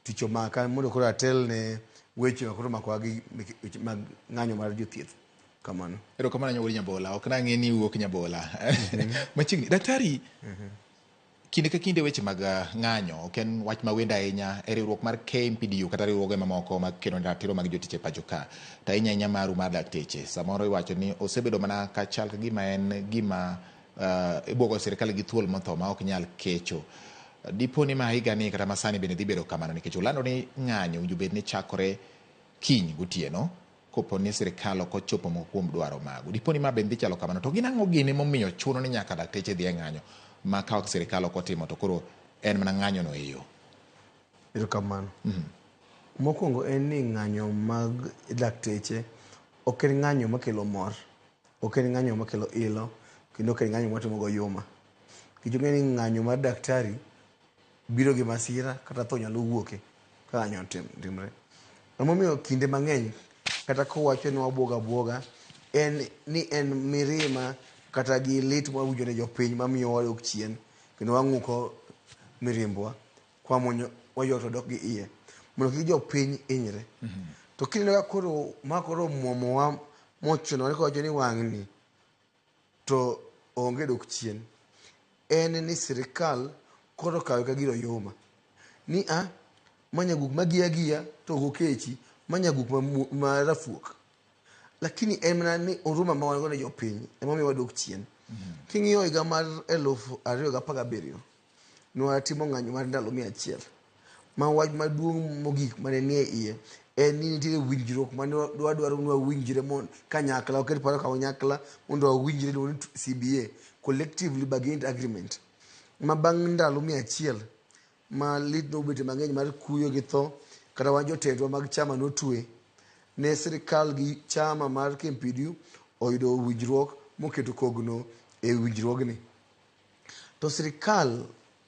tich omaka mondo koro atel ne weche ma koro makowa gi weche mag ng'anyo mar jothieth. Kamano. Erokamano Nyawuod Nyabola. Ok nang'e ni iwuok Nyabola. Machiegni. Daktari, kinde ka kinde weche mag ng'anyo ok en wach mawendo ahinya e riwruok mar KMPDU kata riwruoge mamoko mag kedo ne ratiro mag jotich e pacho ka. To ahinya ahinya maru mar dakteche. Samoro iwacho ni osebedo mana ka chal ka gima en gima ibuogo sirikal gi thuol motho ma ok nyal kecho. Dipo ni ma higani kata masani bende dhi bedo kamano nikech olando ni ng'anyo owinjo bed ni chakore kiny gotieno kopo ni sirikal ok ochopo moko kuom dwaro magu. Dipo ni ma bende dhi chalo kamano. To gin ang'o gini momiyo chuno ni nyaka dakteche dhi e ng'anyo ma ka ok sirikal ok otimo to koro en mana ng'anyo no e yo? Erokamano. Mokwongo en ni ng'anyo mag dakteche ok en ng'anyo makelo mor, ok en ng'anyo makelo ilo, kendo ok en ng'anyo matimo go yuma. Nikech ong'e ni ng'anyo mar daktari biro gi masira kata tho nyalo wuoke ka ng'anyo timre. Emomiyo kinde mang'eny kata kowacho ni wabuoga buoga en ni en mirima kata gi lit mwawinjo ne jopiny mamiyo wadok chien kendo wang'uko mirimbwa kwamonyo waywak to dok gi iye mondo kik jopiny hinyre. To kineno ka koro ma koro muomowa mochuno ni kowacho ni wang'ni to onge dok chien. En ni sirikal koro okawe ka gir oyuma. Ni a, ma nyaguk ma giya giya to ok okechi, ma nyaguk ma rafuok. Lakini en mana ni oruma ma wan go ne jopiny ema miyo wadok chien. King'iyo higa mar 2017, nwatimo ng'anyo mar ndalo 100. Ma wach maduong' mogik mane nie iye en ni nitiere winjruok mane wadwaro ni wawinjre mon kanyakla, waket paro kanyakla mondo wawinjre iluongo ni CBA, Collectively Bargained Agreement. Ma bang' ndalo 100 ma lit nobete mang'eny mar kuyo gi tho, kata wan jotendwa mag chama notwe, ne sirikal gi chama mar KMPDU oyudo winjruok moketo kogno e winjruogni. To sirikal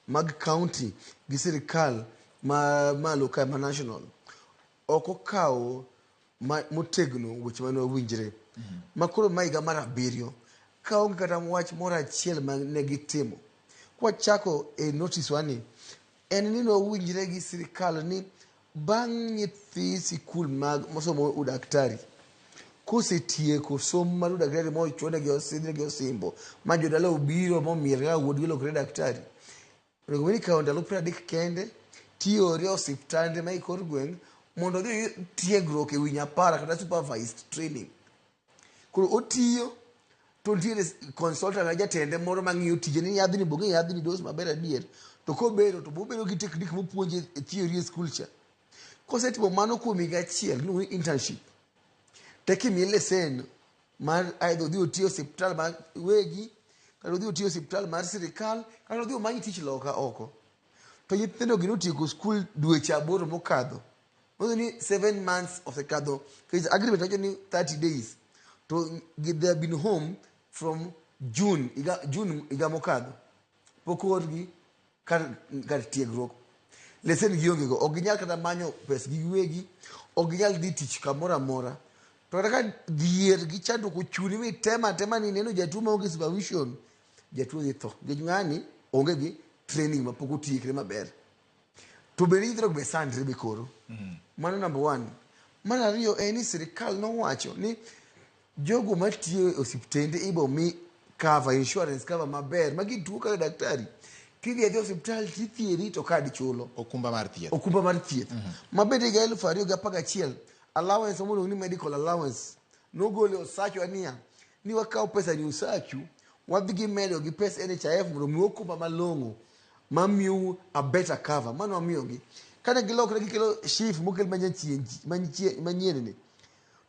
mag county gi sirikal ma malo kae ma national ok okawo motegno weche mane wawinjre. Ma koro ma higa mar 7 ka onge kata wach moro achiel ma ne gitimo. Kwachako e notice wani, en ni nowinjre gi sirikal ni bang' nyithi sikul mag mosomo udaktari kosetieko somo mar udaktari mochwonegi osidhnegi osimbo ma jodala obiro momiel kaka wuodgi olokre daktari, onego bed ni ikawo ndalo 30 kende tiore e osiptande ma e kor gweng' mondo odhi oyud tiegruok e wi nyapara kata supervised training. Koro otiyo to nitiere consultant kata jatende moro mang'iyo tije ni yadhni bong'e yadhni dos maber adier. To kobero to bobedo gi technique mopuonje e theory e skul cha. Kosetimo mano kuom higa achiel iluongo ni internship. To kimiye lesen mar either odhi oti e osiptal mar wegi kata odhi oti e osiptal mar sirikal kata odhi omany tich loka oko. To nyithindo gi notieko skul dweche 8 mokadho. Manyiso ni 7 months osekadho. Nikech agreement wacho ni 30 days. To they have been home from June, June higa mokadho. Pok oorgi kar tiegruok. Lesen gionge go. Ok ginyal kata manyo pes gi giwegi. Ok ginyal dhi tich kamoro amora. To kata ka dhier gi chandruok ochuni mi tema atema ni neno jatuo maonge supervision, jatuo dhi tho. Nikech ng'ani onge gi training mapok otiekre maber. To bende nyithindo be sandre be koro. Mano number 1. Mar ariyo en ni sirikal nowacho ni jogo matiyo e osiptende ibo mi cover, insurance cover maber ma gituo kaka daktari. Kidhi adhi osiptal tithiedhi to kadi chulo. Okumba mar thieth. Okumba mar thieth. Ma bende higa 2011, allowance moluongo ni medical allowance nogolo e Osachu niya ni wakaw pesa ni Osachu wadhi gimedo gi pes NHIF mondo omiu okumba malong'o mamiu a better cover. Mano wamiyogi. Kane gilokre gikelo SHIF mokel manyien ni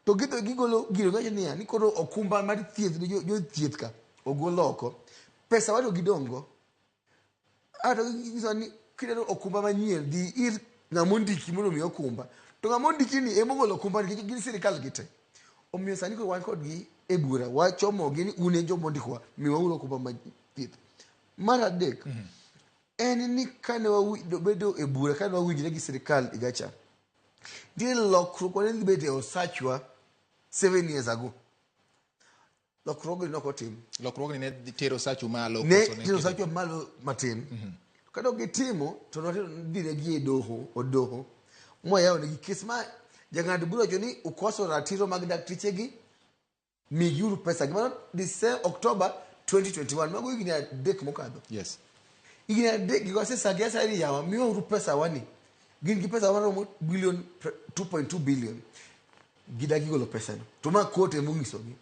to gidho gigolo gino giwacho niya ni koro okumba mar thieth ni jothieth ka ogol oko. Pesa wato gidong' go. Ato ginyiso ni kidwaro okumba manyien dhi ir ng'ama ondiki mondo omiyi okumba. To ng'ama ondiki ni ema ogolo okumba nikech gin sirikal gite. Omiyo sani koro wan kodgi e bura wachomogi ni un e joma ondikowa miwauru okumba mar thieth. Mar adek en ni kane wabedo e bura kane wawinjre gi sirikal higa cha, nitie lokruok mane dhi bet e Osachwa 7 years ago. Lokruogni ne ok otim. Lokruogni ne tero Osachu malo Ne koso ne tero keto- Osachwa malo matin. Kane ok gitimo to nwadhi negi e doho, od doho mwayawo negi kes ma jang'ad bura owacho ni ukoso ratiro mag dakteche migiuru pesa gi. Mano December, October 2021, mago higni 3 mokadho. Higni 3 gi wasesagi asaya ni yawa miwauru pesa wani. Gin gi pesa maromo billion 2.2 billion. Gidagi golo pesa no. To ma court ema onyisogi.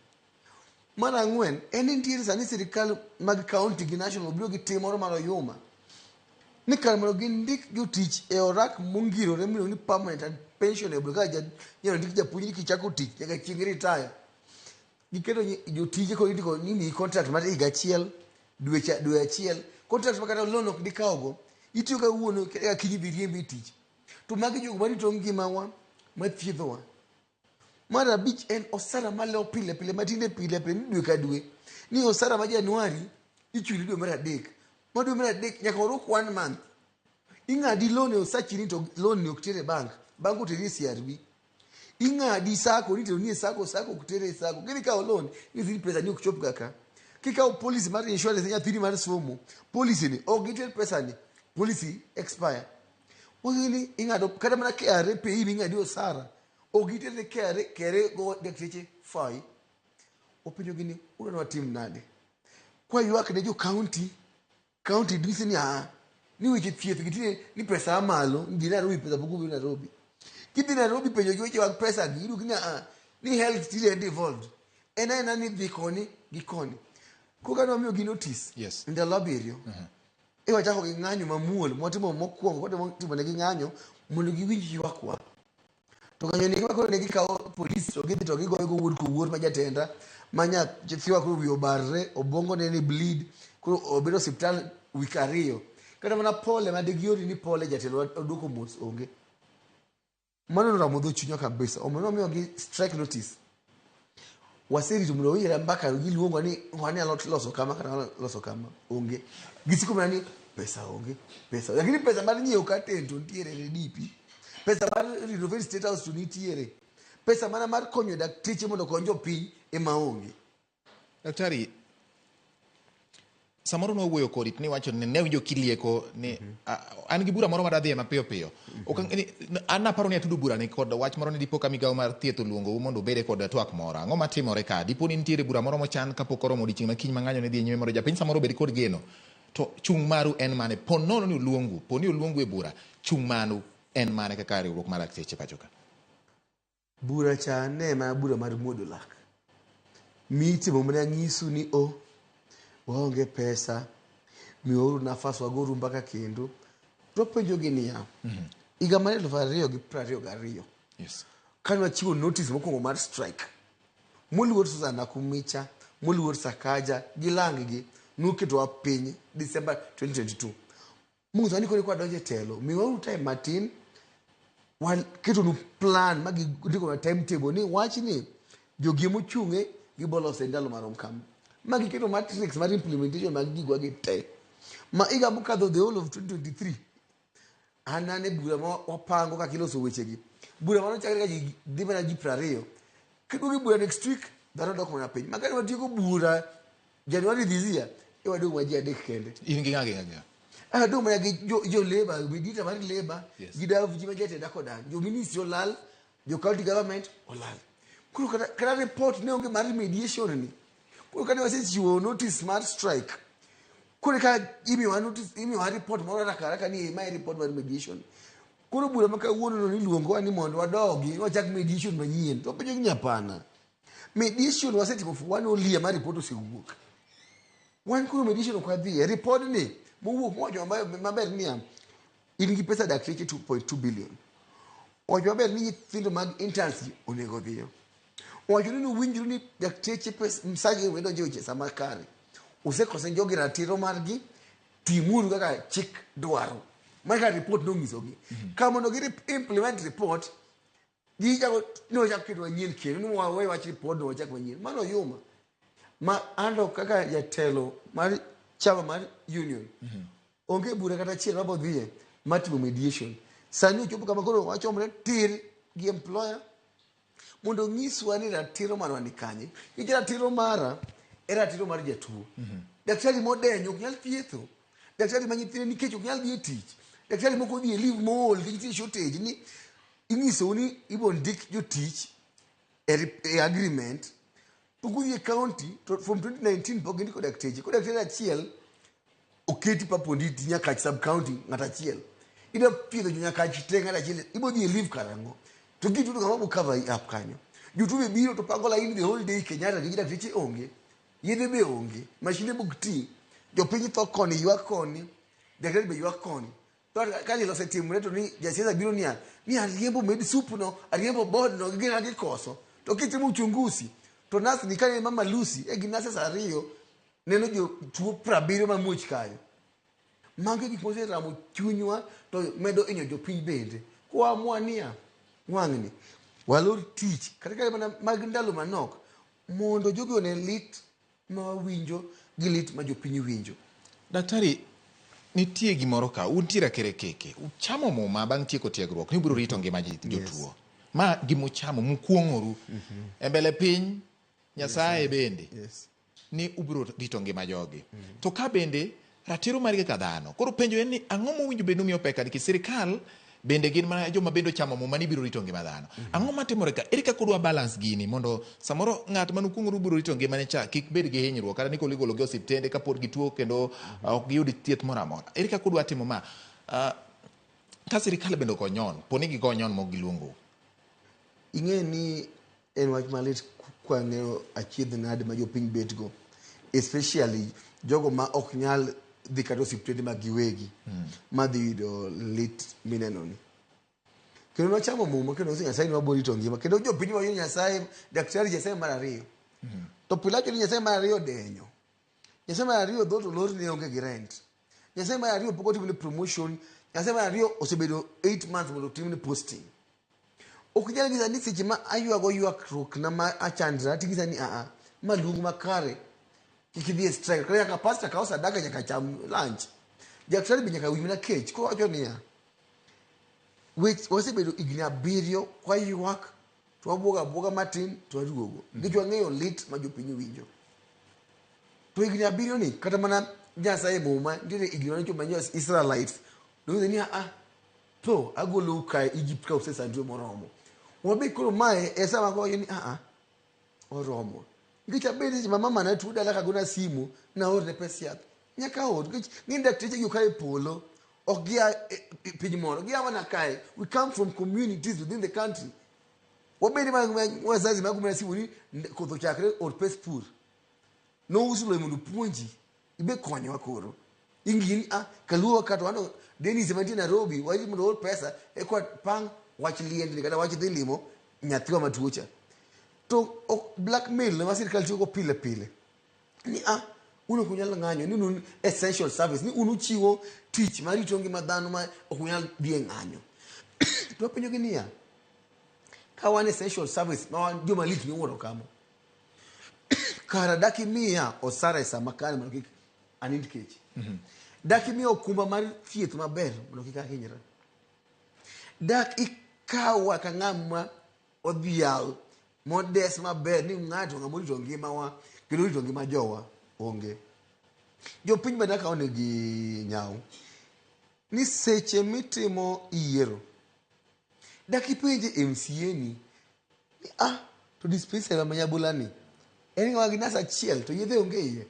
Mar ang'wen en ni nitiere sani sirikal mag county gi national obiro gi tim moro mar oyuma ni kar mondo gindik jotich e orak mongirore miluongo ni permanent and pensionable kaka inyalo ndik japuonj ni kichako tich nyaka chieng' retire. Giketo jotije koro indiko ni miyi contract mar higa achiel, dweche dwe achiel, contract ma kata loan ok dikawgo. Itiyo kawuono eka kiny idhi riembi e tich. To magi jogo marito ngimawa, mathiedhowa. Mar abich en osara malewo pile pile matinde pile pile ni dwe ka dwe. Ni osara ma Januari ichuli dwe mar 3. Ma dwe mar 3 nyaka oruk 1 month. Ing'adi loan e osachi ni to loan ni ok tere e bank. Bank oteri e CRB. Ing'adi sako ni teroni e sako, sako ok tere e sako. Kidhi kawo loan, inyisi ni pesa ni ok chop ga ka. Kikawo policy mar insurance ne nyathini mar somo, policy ni ok giter pesa ni, policy expire. Wang'eyo ni ing'ado kata mana KRA pay ming'adi osara, ok giter ne KRA, KRA go dakteche fai. Wapenjogi ni udwa ni watim nade? Kwaywak ne jo county, county nyisi ni aa, Ni weche thieth gi tinde ni pesa a malo, ni dhi Nairobi pesa pok obiro Nairobi. Kidhi Nairobi penjo gi weche mag pesa gi, iyudo ni ah, ni health tinde en devolved. En aena ni dhi koni gi koni. Koro kane wamiyogi notice ndalo abiriyo, e wachako gi ng'anyo mamuol mwatimo mokwongo watemo timo negi ng'anyo mondo giwinj ywakwa. To ng'anyo ni koro ne gikawo polis to gidhi to gigoyo go wuod kowuor ma jatenda ma nyathiwa koro wiye obarre, obwongo ne ni bleed, koro obedo osiptal wik ariyo. Kata mana pole ma digiori ni pole jatelo oduoko mos onge. Mano noramo dho chunywa kabisa. Omiyo nomiyogi strike notice. Waserito mondo wawinjre mbaka giluongwa ni wanyalo loso kama kata wanyalo loso kama. Onge. Gisiko mana ni pesa onge, pesa. Lakini pesa mar nyiewo curtain to nitiere e DP. Pesa mar renovate state house to nitiere. Pesa mana mar konyo dakteche mondo okony jopiny ema onge. Daktari, samoro nwawuoyo kodi to niwacho ni ne awinjo kilieko ni an gi bura moro madadhiye mapiyo piyo. Ok an naparo ni atudo bura ni kod wach moro ni dipo ka migawo mar thieth oluongou mondo ubede kod twak moro. Ang'o matimore ka? Dipo ni nitiere bura moro mochan kapok oromo odiochieng' ma kiny ma ng'anyo ne dhi e nyime mondo japiny samoro obed kod geno. To chung' maru en mane? Po nono ni oluongu, po ni oluongu e bura, chung' maru en mane kaka riwruok mar lakteche pacho ka? Bura cha ne mana bura mar muodo lak. Mitimo mana nyisu ni o waonge pesa, miwauru nafas wagoru mbaka kendo. To penjogi niya, higa mar 2022, kane wachiwo notice mokwongo mar strike, moluor Susan Nakhumicha, moluor Sakaja gi lang gi noketowa piny December 2022. Mungu ni koro kwadonjo e telo, miwauru time matin, waketonu plan ma gindiko na timetable ni wachni jogi mochung'e gibo lose ndalo marom kama. Ma giketo matrix mar implementation mag gigwa gi te. Ma higa mokadho the whole of 2023, an ane bura ma wapango kaka iloso wechegi. Bura mano chakre ka ji dhi mana ji 20. Kiduogo e bura next week, dhano dok mana piny. Ma kane watieko bura January this year, e wadong' mana ji adek kende. In gi ng'a gi ng'a gi ng'a? Adong' mana gi jo labor, mediator mar labor, gi Davji ma jatenda kod an. Jo ministry olal, jo county government olal. Koro kata report ne onge mar mediation ni. Koro kane wasechiwo notice mar strike, koro ka imiyowa notice, imiyowa report moro haraka haraka ni mae report mar mediation. Koro bura ma kawuono no niluongowa ni mondo wadogi, wachak mediation manyien. To wapenjo ni hapana. Mediation wasetimo for one whole year ma report osewuok. Wan koro mediation ok wadhiye. Report ni mowuok mowacho maber niya, in gi pesa dakteche 2.2 billion. Owacho maber ni nyithindo mag interns gi onego odhiyo. Owacho ni nowinjru ni dakteche msagi onego donjo e weche sama kare. Usekose jogi ratiro margi, timuru kaka chik dwaro. Mano kaka report nonyisogi. Ka mondo gi implement report, gichako ni wachak keto manyien kendo ni wawe wach report no wachak manyien. Mano yuma. Ma anto kaka jatelo mar chama mar union, onge bura kata achiel mabo dhiye mar timo mediation. Sani ochopo kama koro wachomre tir gi employer mondo onyiswa ni ratiro marwa ni kanye. Nikech ratiro mara e ratiro mar jatuo. Daktari modenyo ok nyal thietho. Daktari ma nyithinde nikech ok nyal dhi e tich. Daktari moko odhi e leave mool nikech nitie shortage ni inyisou ni ibo ndik jotich e agreement. To kudhi e county to from 2019 pok gindiko dakteche. Koro daktari achiel oketi Paponditi Nyakach sub county ng'at achiel. Idwa thiedho jo Nyakach te ng'at achiel ibo dhi e leave karang'o? To gitudo kama bo cover up kanyo. Jotuo be biro to pango line the whole day Kenyatta nikech dakteche onge. Yedhe be onge. Mashinde be ok ti. Jopiny tho koni ywak koni. Daktari be ywak koni. To ka liel osetimore to ni jasiasa biro niya ni ariembo med sup no, ariembo board no, gin gikoso. To kitimo uchunguzi to nas ni kane mama Lucy e gi nurses ariyo neno jotuo 70 mamuoch kanyo. Mago e gik moseramo chunywa to medo hinyo jopiny bende. Kwaamua niya wang'ni walor tich kata ka mana mag ndalo manok mondo jogi one lit ma wawinjo gi lit ma jopiny winjo. Daktari, nitie gimoro ka, untiere akerekeke, uchamo muma bang' tieko tiegruok ni ubiro rito ngima jotuo. Ma gimuchamo, mukuong'oru e mbele piny, Nyasaye bende, ni ubiro rito ngima jogi. To ka bende ratiro margi kaka dhano. Koro penjo en ni ang'o mowinjo bed ni umiyo pek nikech sirikal Bende gin mana joma bende ochamo muma ni biro rito ngima dhano. Ang'o matimore ka? Ere kaka udwa balance gini mondo samoro ng'at manukuongru biro rito ngimane cha kik bed gi hinyruok kata ni koro igologi e osiptende kapod gituo kendo ok giyud thieth moro amora. Ere kaka udwa timo ma? Ka sirikal bende ok onyon, po ni gigo onyon mok giluongou. Ing'e ni en wach malit kwang'eyo achiedh nade ma jopiny betgo, especially jogo ma ok nyal dhi kata osiptende mag giwegi madhi yudo lit mineno ni. Kendo nwachamo muma kendo Nyasaye ni wabiro rito ngima kendo jopiny wacho ni Nyasaye daktari Nyasaye mar ariyo. To pile wacho ni Nyasaye mar ariyo odenyo. Nyasaye mar ariyo dhoot olorne onge gi rent. Nyasaye mar ariyo pok otimne promotion. Nyasaye mar ariyo osebedo 8 months mondo otimne posting. Ok inyal nyisa ni seche ma aywago ywakruok na ma achandra ting'isa ni aa ma luong makare kik idhi e strike kata nyaka pastor kaw sadaka nyaka cham lunch. Daktari be nyaka winj mana kech. Koro wacho niya, wech wasebedo higni 7 kwaywak to wabuogo abuoga matin to waduogo. Nikech wang'eyo lit ma jopiny winjo. To higni 7 ni kata mana Nyasaye muma nitiere higni mane chopo ma Israelites nonyiso ni aa to agolou kae Egypt ka usesandru moromo. Wabe koro mae e sama wawacho ni aa oromo. Nikech abed seche ma mama na tuo dala kagona simu naorne pes yath. Nyaka aor nikech ng'eny dakteche gi ok a e polo. Ok gia e piny moro. Gia mana kae. We come from communities within the country. Wabede ma wazazi mago mana simu ni koth ochakre or pes pur. Nouso lowo mondo opuonji. Ibe konyowa koro. Ing'i ni ah kaluo ka to wano Dennis mantie Nairobi wachi mondo oor pesa eka pang wach liendni kata wach dhi limo nyathiwa matuo cha. To ok blackmail ma sirikal tiyogo pile pile. Ni ah un ok unyal ng'anyo ni un essential service ni un uchiwo tich marito ngima dhano ma ok unyal dhi e ng'anyo. To wapenjogi niya, ka wan essential service ma wan joma lich miwuoro kama, kara dak imiya osara e sa makare mondo kik anind kech. Dak imiya okumba mar thieth maber mondo kik ahinyra. Dak ikawa ka ng'ama odhial modes maber ni ng'ato ng'ama orito ngimawa kendo orito ngima jowa onge. Jopiny bende akawo negi nyawo ni seche mitimo yiero dak ipenje MCA ni ni ah to dispensary ma Nyabula ni en ng'ama gi nas achiel to yedhe onge iye.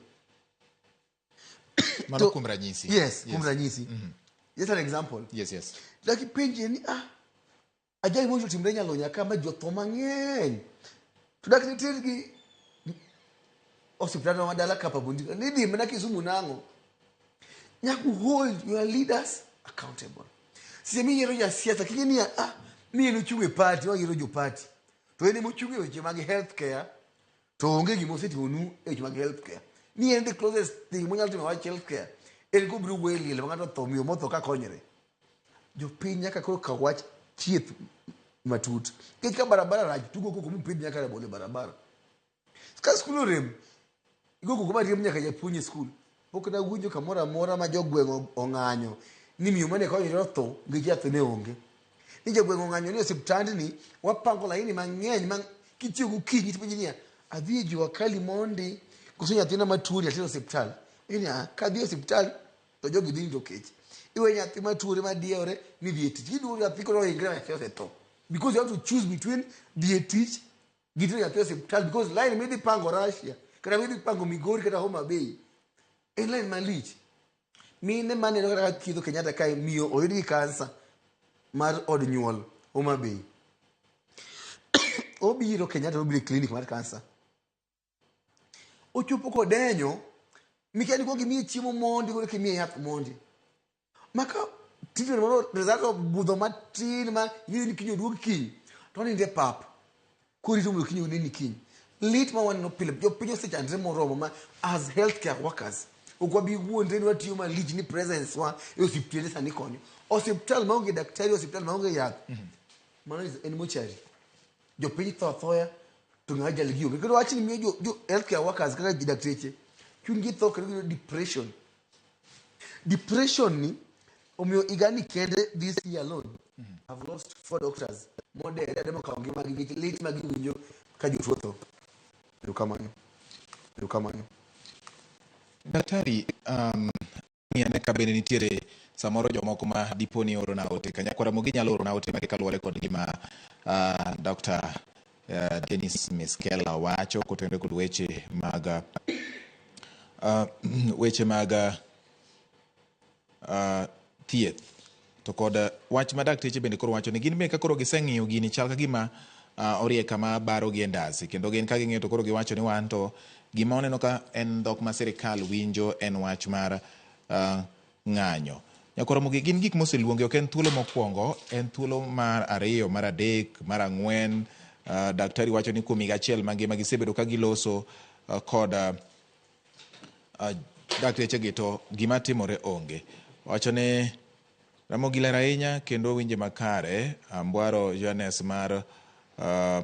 Mano kuom ranyisi. Yes, kuom ranyisi. Just an example. Yes. Dak ipenje ni ah ajali moro otimre Nyalonya ka ma ji otho mang'eny. To dak nitergi osiptal ma dala ka Pabundi. Ni dhi mana Kisumu nang'o? Nyaka hold your leaders accountable. Seche miyiero jasiasa king'e niya ah ni en ochung' e party wayiero jo party. To en ema ochung' e weche mag health care to onge gima osetimonu e weche mag health care. Ni en the closest thing monyalo timo e wach health care en kobiro wuoyo e liel ma ng'ato otho miyo motho ka konyre. Jopiny nyaka koro kaw wach thieth matut. Nikech ka barabara rach tugo koko mupidh nyaka rabolo e barabara. Ka skul orem, igo koko mariemb nyaka japuonj e skul. Pok nawinjo kamoro amora ma jogweng' ong'anyo ni miyo mane konyore otho nikech yath ne onge. Ni jogweng' ong'anyo ni osiptandni wapango laini mang'eny ma kichiew gokinyi tipenji niya, adhi e jua kali mondi koso nyathina matuo ni atero osiptal. Iwacho ni ah, kadhi e osiptal to jogi dhi rito kech. Iwe nyathi matuore madiewore ni dhi e tich. Giduogo nyathi koro ohinyre ma nyathi osetho. Because you have to choose between dhi e tich gi tero nyathi e osiptal because line midhi pango Russia kata midhi pango Migori kata Homa Bay en line malich. Mine maneno kata ka thiedho Kenyatta kae miyo oyud gi kansa mar od nyuol Homa Bay. Obiro Kenyatta obiro e clinic mar kansa. Ochopo kodenyo mikia ni kuong imiye chiemo mondi koro kimiye yath mondi. Maka treatment moro result of budho matin ma ing'eyo ni kiny oduog kiny to onindo e pap korito mondo kiny oneni kiny. Lit ma waneno pile jopiny osechandre moromo ma as healthcare workers ok wabi wuondre ni watiyo malich ni presence wa e osiptende sani konyo. Osiptal maonge daktari, osiptal maonge yath mano en mochari. Jopiny tho athoya to ng'ama jal gi onge. Kendo wachni miyo jo healthcare workers kaka dakteche chunygi tho kendo giyudo depression. Depression ni omiyo higani kende this year alone I've lost 4 doctors modere ademo kawo ngimagi nikech lit ma giwinjo ka jotuo tho. Erokamano. Erokamano. Daktari, ng'i ane ka bende nitiere Samoro jomoko ma dipo ni orona ote kanyakwa Ramogi nyalo orona ote mage kaluwore kod gima Dr. Dennis Miskellah wacho kotenore kod weche mag thieth. To kod wach ma dakteche bende koro wacho ni gin be ka koro giseng'iyo gini chal ka gima orie kama baro gi e ndasi, kendo gin ka ging'iyo to koro giwacho ni wan to gima waneno ka en dhok ma sirikal winjo en wach mar ng'anyo. Nyakoro Ramogi, gin gik moseluongi, ok en thuolo mokwongo, en thuolo mar ariyo, mar adek, mar ang'wen. Daktari wacho ni kuom higa achiel mangima gisebedo ka giloso kod dakteche gi to gima timore onge. Wacho ni Ramogi ler ahinya kendo winje makare. Ambwaro Johannes mar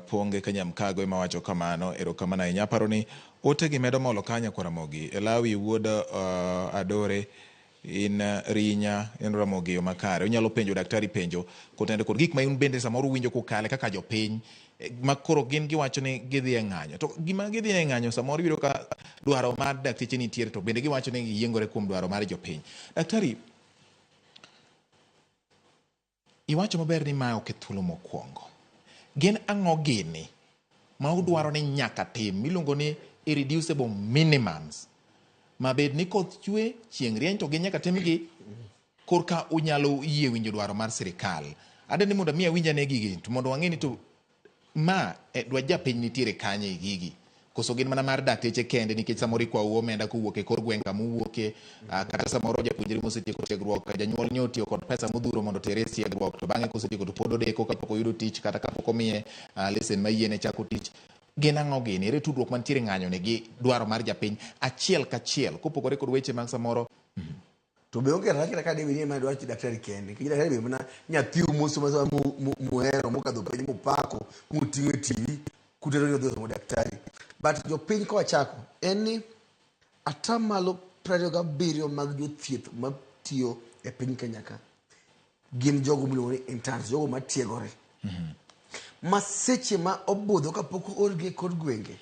Ponge Kanyamkago ema wacho kamano. Erokamano ahinya. Aparo ni ote gi medo molo ka Nyakwar Ramogi. Elawi wuod Adore in Rinya in Ramogi yo makare. Unyalo penjo daktari penjo kotenore kod gik ma un bende samoro uwinjo kukale kaka jopiny ma koro gin giwacho ni gidhi e ng'anyo. To gima gidhi e ng'anyo samoro iyudo ka dwaro mar dakteche nitiere to bende giwacho ni giyiengore kuom dwaro mar jopiny. Daktari, iwacho maber ni mae ok e thuolo mokwongo. Gin ang'o gini ma udwaro ni nyaka tim miluongo ni irreducible minimums ma bed ni koth chwe, chieng' rieny to gin nyaka timgi korka unyalo yie winjo dwaro mar sirikal. Adwa ni mondo mi awinj ane gigi to mondo wang'e ni to ma dwach japiny nitiere kanye e gigi. Koso gin mana mar dakteche kende nikech samoro ikwau omenda kowuok e kor gweng' kama uwuoke, kata samoro japuonjre mosetieko tiegruok, janyuol ni otiyo kod pesa modhuro mondo otere e tiegruok to bang'e kosetieko to pod odeko kapok oyudo tich kata kapok omiye lesen mayiene chako tich. Gin ang'o gini? Ere tudruok mantiere ng'anyo ni gi dwaro mar japiny achiel kachiel kopogore kod weche mag samoro? To be onge rach kata ka debe ni ema dwach daktari kende. Nikech daktari be mana nyathiu mosomo asoma muhero mokadho penj mupako muting'o e TV kutero ni odhi osomo daktari. But jopiny kowachako en ni atamalo 27 mag jothieth matiyo e piny Kenya ka gin jogo miluongo ni interns, jogo matiegore. Ma seche ma obudho kapok oorgi e kor gwenge,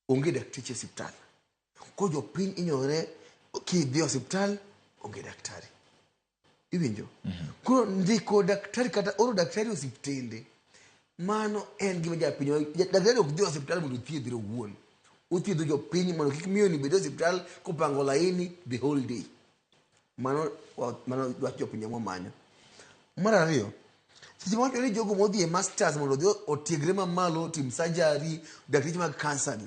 onge dakteche e osiptal. Koro jopiny inyore kidhi e osiptal onge daktari. Iwinjo? Koro ndiko daktari kata oro daktari e osiptende, mano en gima japiny, daktari ok dhi e osiptal mondo othiedhre owuon. Othiedho jopiny mondo kik miyo ni bed e osiptal kopango laini the whole day. Mano dwach jopiny ema wamanyo. Mar ariyo, seche ma wacho ni jogo modhi e masters mondo odhi otiegre mamalo, otim surgery, dakteche mag kansa gi.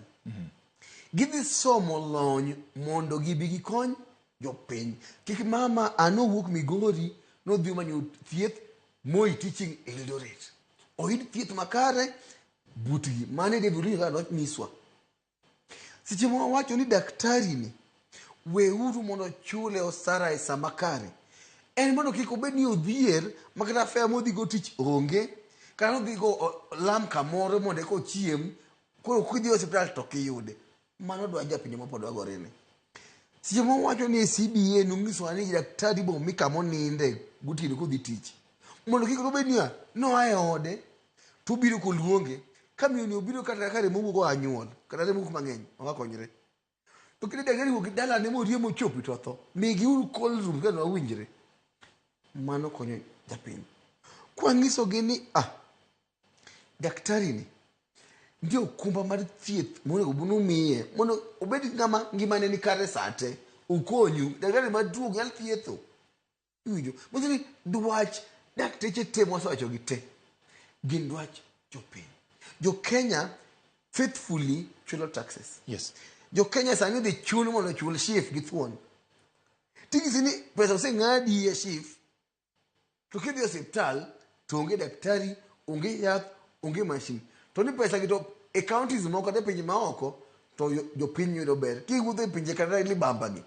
Gidhi somo lony mondo gibi gikony jopiny. Kik mama an owuok Migori nodhi omanyo thieth Moi Teaching Eldoret. Oyud thieth makare butgi. Mano e David Otieno kaka nonyiswa. Seche ma wawacho ni daktari ni weuru mondo chule osara e sama kare, en mondo kik obed ni odhier ma kata fare modhi go tich onge, kata odhi go lam kamoro mondo eka ochiem, koro kidhi e osiptal to ok iyude. Mano dwach japiny ma pod wagorene. Seche ma wawacho ni e CBA nonyisowa ni daktari bo mi kama oninde gotieno kodhi tich, mondo kik obed niya noa e ode to obiro koluonge ka miyo ni obiro kata ka remo wuok oa nyuol kata remo wuok mang'eny ok akonyre. To kinde daktari wuok dalane moriemo ochopi to otho, migiuru cold room ka wawinjre. Mano konyo japiny. Kwanyisogi ni daktari ni nitie okumba mar thieth monego bed ni umiye mondo obed ng'ama ngimane ni kare sate, okonyu. Daktari matuo ok nyal thietho. Iwinjo? Manyiso ni dwach dakteche te mwasewacho gi te gin dwach jopiny. Jo Kenya faithfully chulo taxes. Jo Kenya sani dhi chun mondo ochul SHIF gi thuon. Ting'isi ni pesa oseng'adi e SHIF to kidhi e osiptal to onge daktari, onge yath, onge machine. To ni pesa gi to e counties moko kata e pinje maoko to jopiny yudo ber. Kiwuotho e pinje kata libamba gi,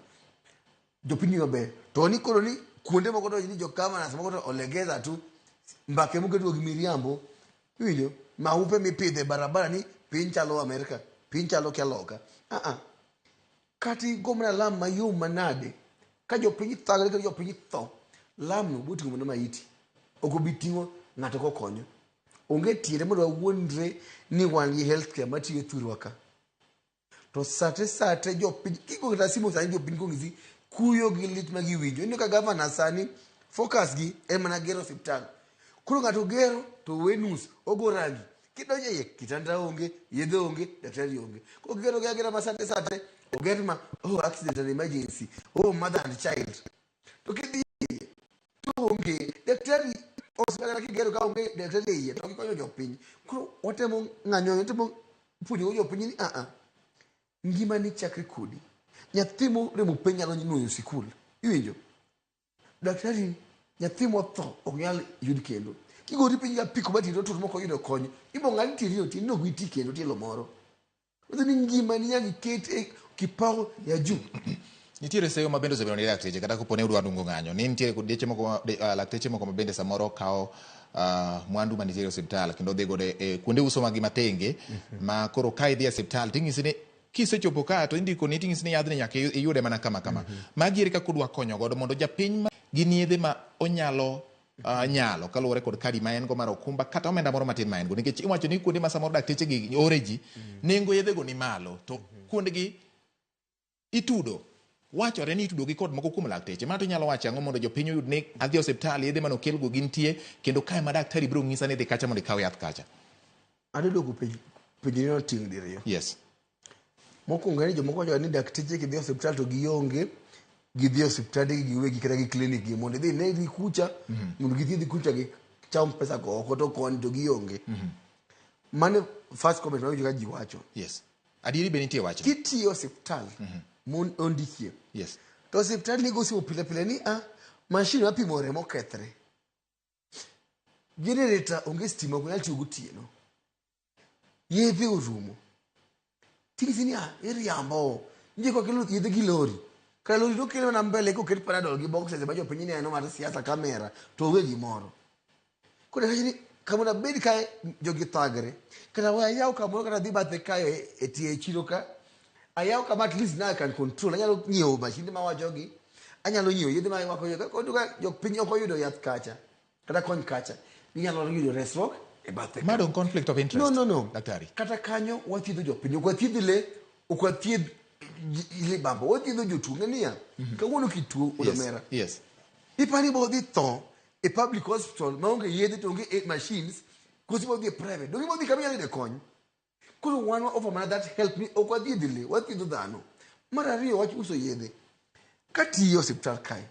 jopiny yudo ber. To ni koro ni kuonde moko to ni jo governors moko to olegeza tu mbake moketgo gi miriambo. Iwinjo? Maupe mipidho e barabara ni piny chalo Amerika, piny chalo kia loka. Kata igo mana lam mayom manade, ka jopiny thagre kata jopiny tho, lamno biro ting'o mana maiti. Ok obi ting'o ng'ato kokonyo. Onge tiende mondo wawuondre ni wan gi health care matiyo e thurwa ka. To sate sate jopiny, kigo kata simu sani jopiny kong'isi Kuyo gi lit ma giwinjo. Ineno ka gavana sani focus gi en mana gero osiptal. Koro ng'ato gero to owe nus, ogo rangi. Kidonjo iye, kitanda onge, yedhe onge, daktari onge. Koro gigero gi agera ma sate sate, oger ma, oh accident and emergency, oh mother and child. To kidhi iye, to onge, daktari osiptal kata kigero ka onge daktari e iye to gikonyo jopiny. Koro watemo ng'anyo, watemo puonjo jopiny ni a a, ngimani chakre kodi. Nyathi moremo penj nyalo nuoyo sikul. Iwinjo? Daktari, nyathi motho ok nyal yud kendo. Kigori piny gi apiko ma tiende otur mok oyudo kony, ibo ng'ad tiendino, tiendino ok bi ti kendo tielo moro. Manyiso ni ngimani nyaka iket e kipao ya juu. Nitiere seyo ma bende osebedo ni lakteche kata kopo ne udwa dungo ng'anyo ni nitiere kod deche moko ma- de, lakteche moko ma bende samoro kawo mwandu manitiere e osiptal kendo dhi godo e kuonde uso magi matenge ma koro ka idhi e osiptal ting'isi ni kisechopo ka to indiko ni ting'isi ni yadhni nyaka iyude mana kama kama. Magi ere kaka udwa konyo godo mondo japiny ma gin yedhe ma onyalo nyalo kaluwore kod kadi ma en go mar okumba kata omenda moro matin ma en go nikech iwacho ni kuonde ma samoro dakteche gi ore ji nengo yedhe go ni malo to kuondgi itudo wachore ni itudo gi kod moko kuom lakteche ma to inyalo wacho ang'o mondo jopiny oyud ni adhi e osiptal yedhe mane okelgo gintie kendo kae ma daktari biro ng'isa ni dhi kacha mondo ikaw yath kacha. Adwa duoko penj penjoni tieng' diriyo. Yes. Mokwongo en ni jomoko wacho ni dakteche kidhi e osiptal to gionge, gidhi e osiptande gi giwegi kata gi klinik gi mondo idhi inegi kucha, mondo githiedhi kucha gicham pesa go oko to koni to gionge. Mano e first comment mawinjo ka ji wacho. Yes. Adieri be nitie wachno. Kitiyo e osiptal mondikie. Yes. To osiptal ni go simu pile pile ni a mashin mapimo remo okethre. Generator onge stima ok nyal tiyo gotieno. Yedhe orumo. Ting'isi ni a iriambo. Nitie kaka kelo yedhe gi lori. Kara lori to kelo mana mbele koket panadol gi boxes ma jopiny neno mar siasa kamera to onge gimoro. Koro awacho ni kamoro abed kae jogi thagre. Kata we ayaw kamoro kata adhi bathe kae e tie chiro ka. Ayaw kama at least now I can control. Anyalo nyiewo mashinde mawachogi. Anyalo nyiewo yedhe ma wacho. Koro ka jopiny ok oyudo yath kacha kata kony kacha, ginyalo yudo resruok e bathe ka. Ma dong conflict of interest. No, no, no. Daktari. Kata kanyo wathiedho jopiny, ok wathiedh le, ok wathiedh libamba, wathiedho jotuo. Ng'e niya, kawuono kituo Yes. odomera. Yes. Ipani ibo dhi tho e public hospital maonge yedhe to onge machines, koso ibo dhi e private. Donge ibo dhi kama inyalo yude kony? Koro wan wa offer mana that help ni ok wathiedh le, wathiedho dhano. Mar ariyo wach uso yedhe. Katiyo e osiptal kae,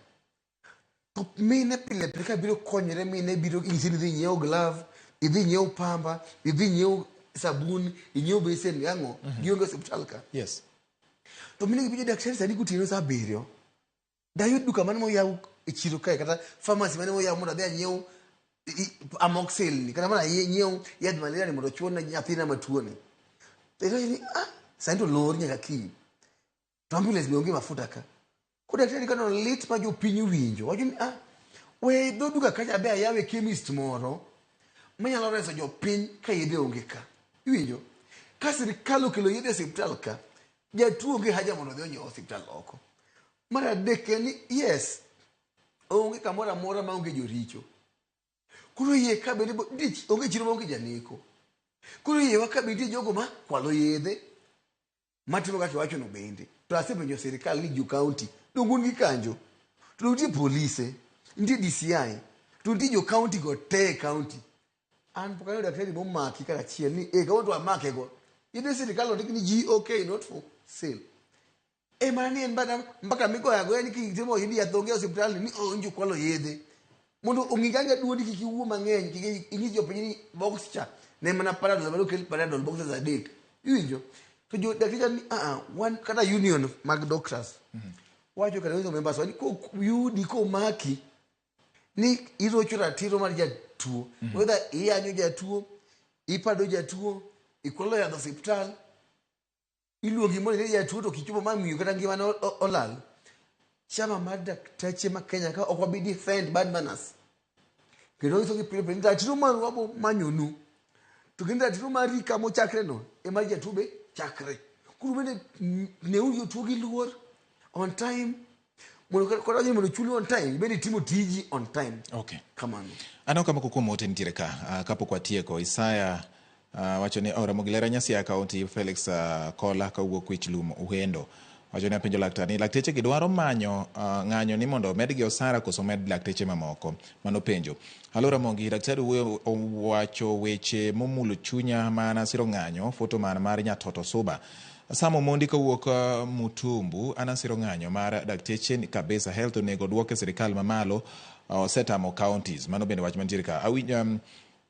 to mine pile pile ka biro konyore mine biro inyisi ni idhi nyiew glove, idhi nyiew pamba, idhi nyiew sabun, inyiew besen, ang'o, gionge osiptal ka. Yes. To mine gi penjo daktari sani gotieno saa abiriyo, dayud duka mane moyaw e chiro kae kata pharmacy mane moyaw mondo adhi anyiew amoxil ni kata mana anyiew yadh malaria ni mondo ochuone nyathina matuo ni. To iwacho ni ah, sani to lor nyaka kiny. To ambulance be onge mafuta ka. Koro daktari kano lit ma jopiny winjo, wacho ni ah, we dho duka kacha abe ayawe chemist moro manyalo reso jopiny ka yedhe onge ka. Iwinjo? Ka sirikal okelo yedhe e osiptal ka, jatuo onge haja mondo odhi onyiew osiptal oko. Mar adek en ni yes, onge kamoro amora maonge joricho. Koro yie ka bende nitie onge chiro maonge janeko. Koro yiewa ka be nitie jogo ma kwalo yedhe, matimo kaka iwachono bende. To asepenjo sirikal ni jo county, donge un gi kanjo? To nitie polise, nitie DCI, to nitie jo county go te e county. An pok aneno daktari momaki kata achiel ni eh kawuono to amake go. Yedhe sirikal ondik ni GOK not for sale. E mana ni en bana mbaka migoyo agoya ni kitimo yudi yath onge e osiptal ni onjo kwalo yedhe. Mondo ong'i kaka duondi kik iwuo mang'eny kik inyis jopiny ni box cha ne mana Panadol ema nokel Panadol boxes adek. Iwinjo? To jo dakteche ni ah ah wan kata union mag doctors. Wacho kata nyiso members wa ni koyudi komaki ni irocho ratiro mar jatuo whether iyanyo jatuo, ipado jatuo, ikwalo yadh osiptal, iluongi mondo idhi jatuo to kichopo ma miyo kata ngimane olal. Chama mar dakteche ma Kenya ka ok wabi defend bad manners. Kendo nyiso gi pile pile ni ratiro maru wabo manyonu. To kendo ratiro mari kama ochakre no ema jatuo be chakre. Koro bende neuru jotuo gi luor on time mondo kata mondo chuli on time bende itimo tiji on time. Okay. Kamano. Aneno ka moko kuom ote nitiere ka kapok watieko Isaya wacho ni oh, Ramogi Lera Nyasia County Felix Kola kawuok Wich Lum Uhendo. Wacho ni apenjo laktar ni lakteche gi dwaro manyo ng'anyo ni mondo omedgi osara koso omed lakteche mamoko. Mano penjo. Halo Ramogi, daktari wuoyo owacho weche momulo chunya mana siro ng'anyo, foto man mar Nyatoto Suba. Sam Omondi kowuok Mutumbu, an asiro ng'anyo mar dakteche ni kabisa health onego duok e sirikal mamalo osetamo counties. Mano bende wach mantiere ka.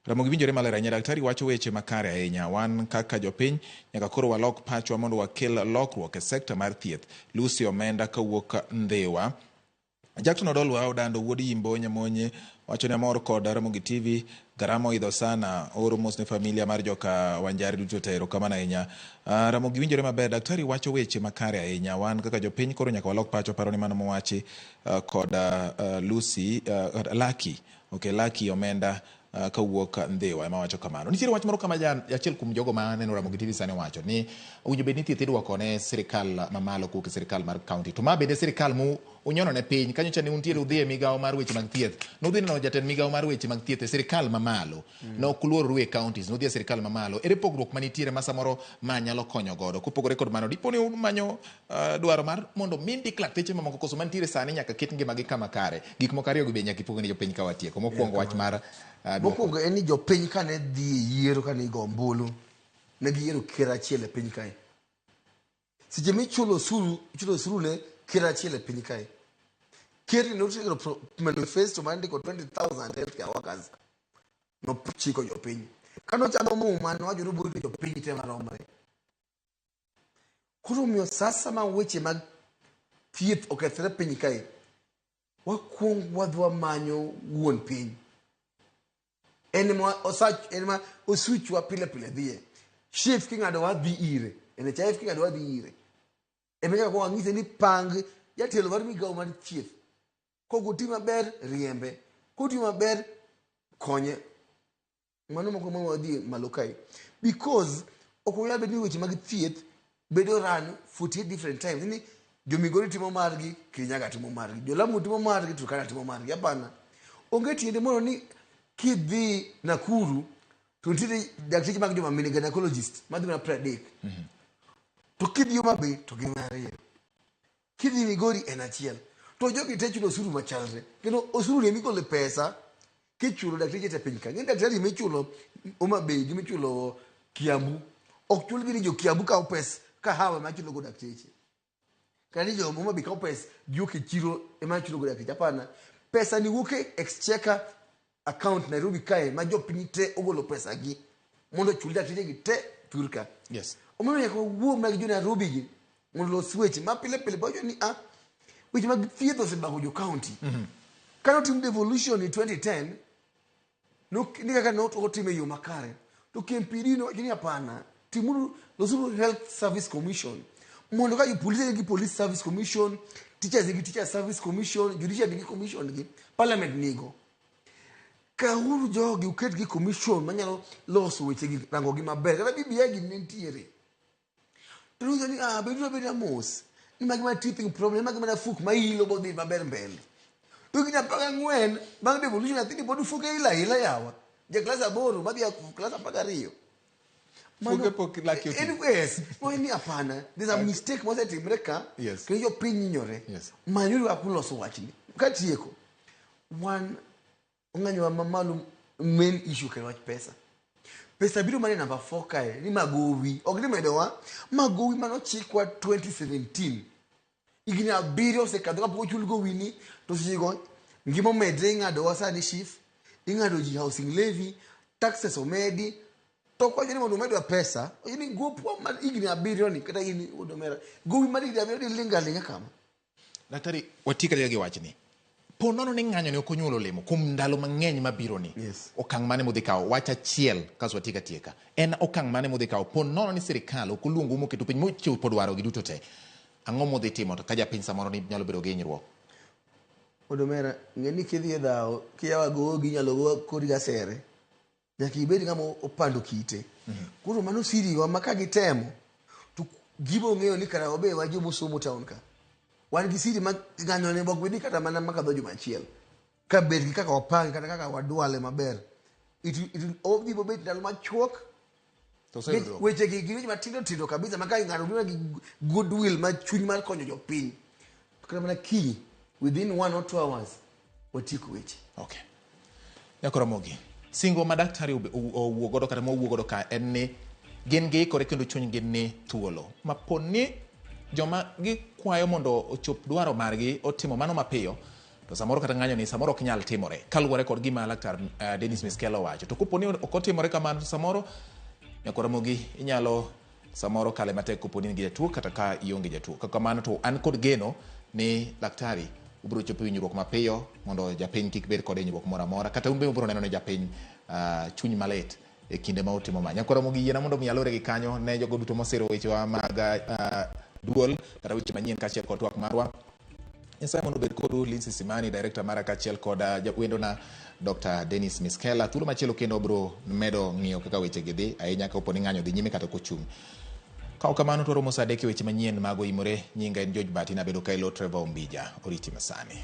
Ramogi winjore maler ahinya, daktari wacho weche makare ahinya. Wan kaka jopiny nyaka koro walok pachwa mondo wakel lokruok e sekta mar thieth. Lucy Omenda kawuok Ndhiwa. Jackson Odolwa Odando wuod Yimbo Nyamonye wacho ni amor kod Ramogi TV, garama oidho sana, oro mos ne familia mar joka Wanjari duto te, erokamano ahinya. Ramogi winjore maber, daktari wacho weche makare ahinya. Wan kaka jopiny koro nyaka walok pachwa, paro ni mano mowachi kod Lucy Lucky. Okay, Lucky Omenda kawuok Ndhiwa ema wacho kamano. Nitiere wach moro kama achiel kuom jogo ma neno Ramogi TV sani wacho ni owinjo bed ni thieth idwoko ne sirikal mamalo kowuok e sirikal mar county. To ma bende sirikal mu unyono ne piny. Kanyo cha ne untiere udhi e migawo mar weche mag thieth. Nudhi neno jatend migawo mar weche mag thieth e sirikal mamalo. Ne ok uluororu e counties, nudhi e sirikal mamalo. Ere pogruok manitiere ma samoro ma nyalo konyo godo? Kopogore kod mano, dipo ni umanyo dwaro mar mondo mi ndik lakteche mamoko koso mantiere sani nyaka ket ngimagi kama kare. Gik moko ariyo gi be nyaka ipog ne jopiny ka watieko. Mokwongo wach mar Mokwongo en ni jopiny kane dhi e yiero kane igo ombulu, ne giyiero ker achiel e piny kae. Seche michulo osuru, ichulo osuru ne ker achiel e piny kae. Ker ni noting'o manifesto mar ndiko 20,000 healthcare workers. Nochiko jopiny. Kane ochamo muma, nowacho ni obiro rito jopiny te maromre. Koro omiyo sasa ma weche mag thieth okethre piny kae, wakuong wadhi wamanyo wuon piny. En ema osuchwa pile pile dhiye. SHIF king'ado wadhi ire. NHIF king'ado wadhi ire. Ema nyaka wang'ise ni pang jatelo mar migawo mar thieth. Kok oti maber, riembe. Kotiyo maber, konye. Mano moko ma wadhi malo kae. Because ok onyal bedo ni weche mag thieth bedo run 48 different times. Ni jo Migori timo margi, Kirinyaga timo margi, jo Lamu timo margi, Turkana timo margi. Hapana. Onge tiende mondo ni kidhi Nakuru to nitiere dakteche mag joma mine gynecologist madhi mana 30. To kidhi Homa Bay to gin 2. Kidhi Migori en 1. To jogi te chulo osuru machalre. Kendo osuru ni emigole pesa kichulo dakteche te piny ka. Ng'e daktari michulo Homa Bay gi michulo Kiambu ok chulgi ni jo Kiambu kawo pes kahawa ema chulo go dakteche. Kata ni jo Homa Bay kawo pes giwuok e chiro ema chulo go dakteche. Hapana. Pesa ni wuok e exchequer account Nairobi kae ma jopiny te ogolo pesa gi mondo ochul dakteche gi te thur ka. Yes. Omiyo nyaka wawuo mag jo Nairobi gi mondo los weche ma pile pile bawacho ni weche mag thieth osebago jo county. Kane otim devolution in 2010, ni kaka ne otime e yo makare. To KMPD nowacho ni hapana, timuru losuru Health Service Commission mondo ka jopolisi nigi Police Service Commission, teachers nigi Teacher Service Commission, judiciary nigi commission gi, parliament nigo. Kauru jogi uket gi commission manyalo loso weche gi rango gi maber. Kata BBI gi ne nitiere. To nyiso ni beduru abeda mos. Ni magi mana teething problem, magi mana fuk ma ilo bodhi maber mbele. To higni 14 bang' devolution nyathini pod fuke ila ila yawa. Ja klas 8 madhi klas 12. Fuke pok laki oti. Anyways, mo ni hapana. There's a mistake mosetimre ka. Yes. Kendo jopiny hinyore. Yes. Manyuru kaka uloso wachni. Katieko, wan ong'anyo mamalo main issue ken wach pesa. Pesa biro mana e namba 4 kae ni magowi. Ok ni medowa. Magowi manochikwa 2017. Higni 7 osekadho kapok ochul gowini to sechego ngima omedre ing'adowa sani SHIF, ing'ado ji housing levy, taxes omedi. To ok wacho ni mondo omedwa pesa, wacho ni gopwa mar higni 7 ni kata in wuod omera, gowi mar higni 7 diling' aling'a kama. Daktari, wati kata gi wachni. Po nono ni ng'anyo ni ok onyuolo olemo kuom ndalo mang'eny mabiro ni. Yes. Okang' mane modhi kawo? Wach achiel kasto watiek atieka. En okang' mane modhi kawo? Po nono ni sirikal ok oluongo moketo piny mochopo dwaro gi duto te. Ang'o modhi timo to ka japiny samoro ni nyalo bedo gi hinyruok? Wuod omera, ng'e ni kidhi e dhawo, kiyawa gogi inyalo go kori gasere. Nyaka ibed ng'ama opando kite. Koro mano siriwa ma ka gitemo to gibo ng'eyo ni kara wabe wa joma osomo town ka. Wan gi siri ma ng'anyo ne ok bed kata mana makadho juma achiel. Ka bet gi kaka wapange kata kaka wadwale maber. It will odhi bobet ndalo machuok To oseyudo dwoko. Weche gi gin weche matindo tindo kabisa ma ka ng'ato biro gi goodwill ma chuny mar konyo jopiny. To kata mana kiny within 1 or 2 hours watieko weche. Okay. Nyakoromogi. Singo ma daktari owuo godo kata mowuo godo ka en ni gin giikore kendo chunygi ni thuolo. Ma po ni joma gikwayo mondo ochop dwaro margi otimo mano mapiyo to samoro kata ng'anyo ni samoro ok nyal timore kaluwore kod gima laktar Dennis Miskela owacho. To kopo ni ok otimore kamano to samoro Nyakoromogi inyalo samoro kale matek kopo ni in gi jatuo kata ka ionge jatuo. Kaka kamano to an kod geno ni daktari ubiro chopo e winjruok mapiyo mondo japiny kik bed kod hinyruok moro amora kata un be ubiro neno ne japiny chuny malit e kinde ma utimo ma. Nyakoromogi yiena mondo mi alore gi kanyo ne jogo duto mosiro wechewa mag duol kata weche manyien kaachiel kod twak marwa. Nyasaye mondo obed kodu Lindsay Simani, director mara kaachiel kod wendona Dr. Dennis Miskela. Thuolo machielo kendo wabiro medo ng'iyo kaka weche gi dhi ahinya kapo ni ng'anyo dhi nyime kata ok ochung'. Ka ok kamano to waromo sa 3 e weche manyien mag Oimore. Nyinga en George Bati nabedo ka ilo Trevor Ombija. Oriti masani.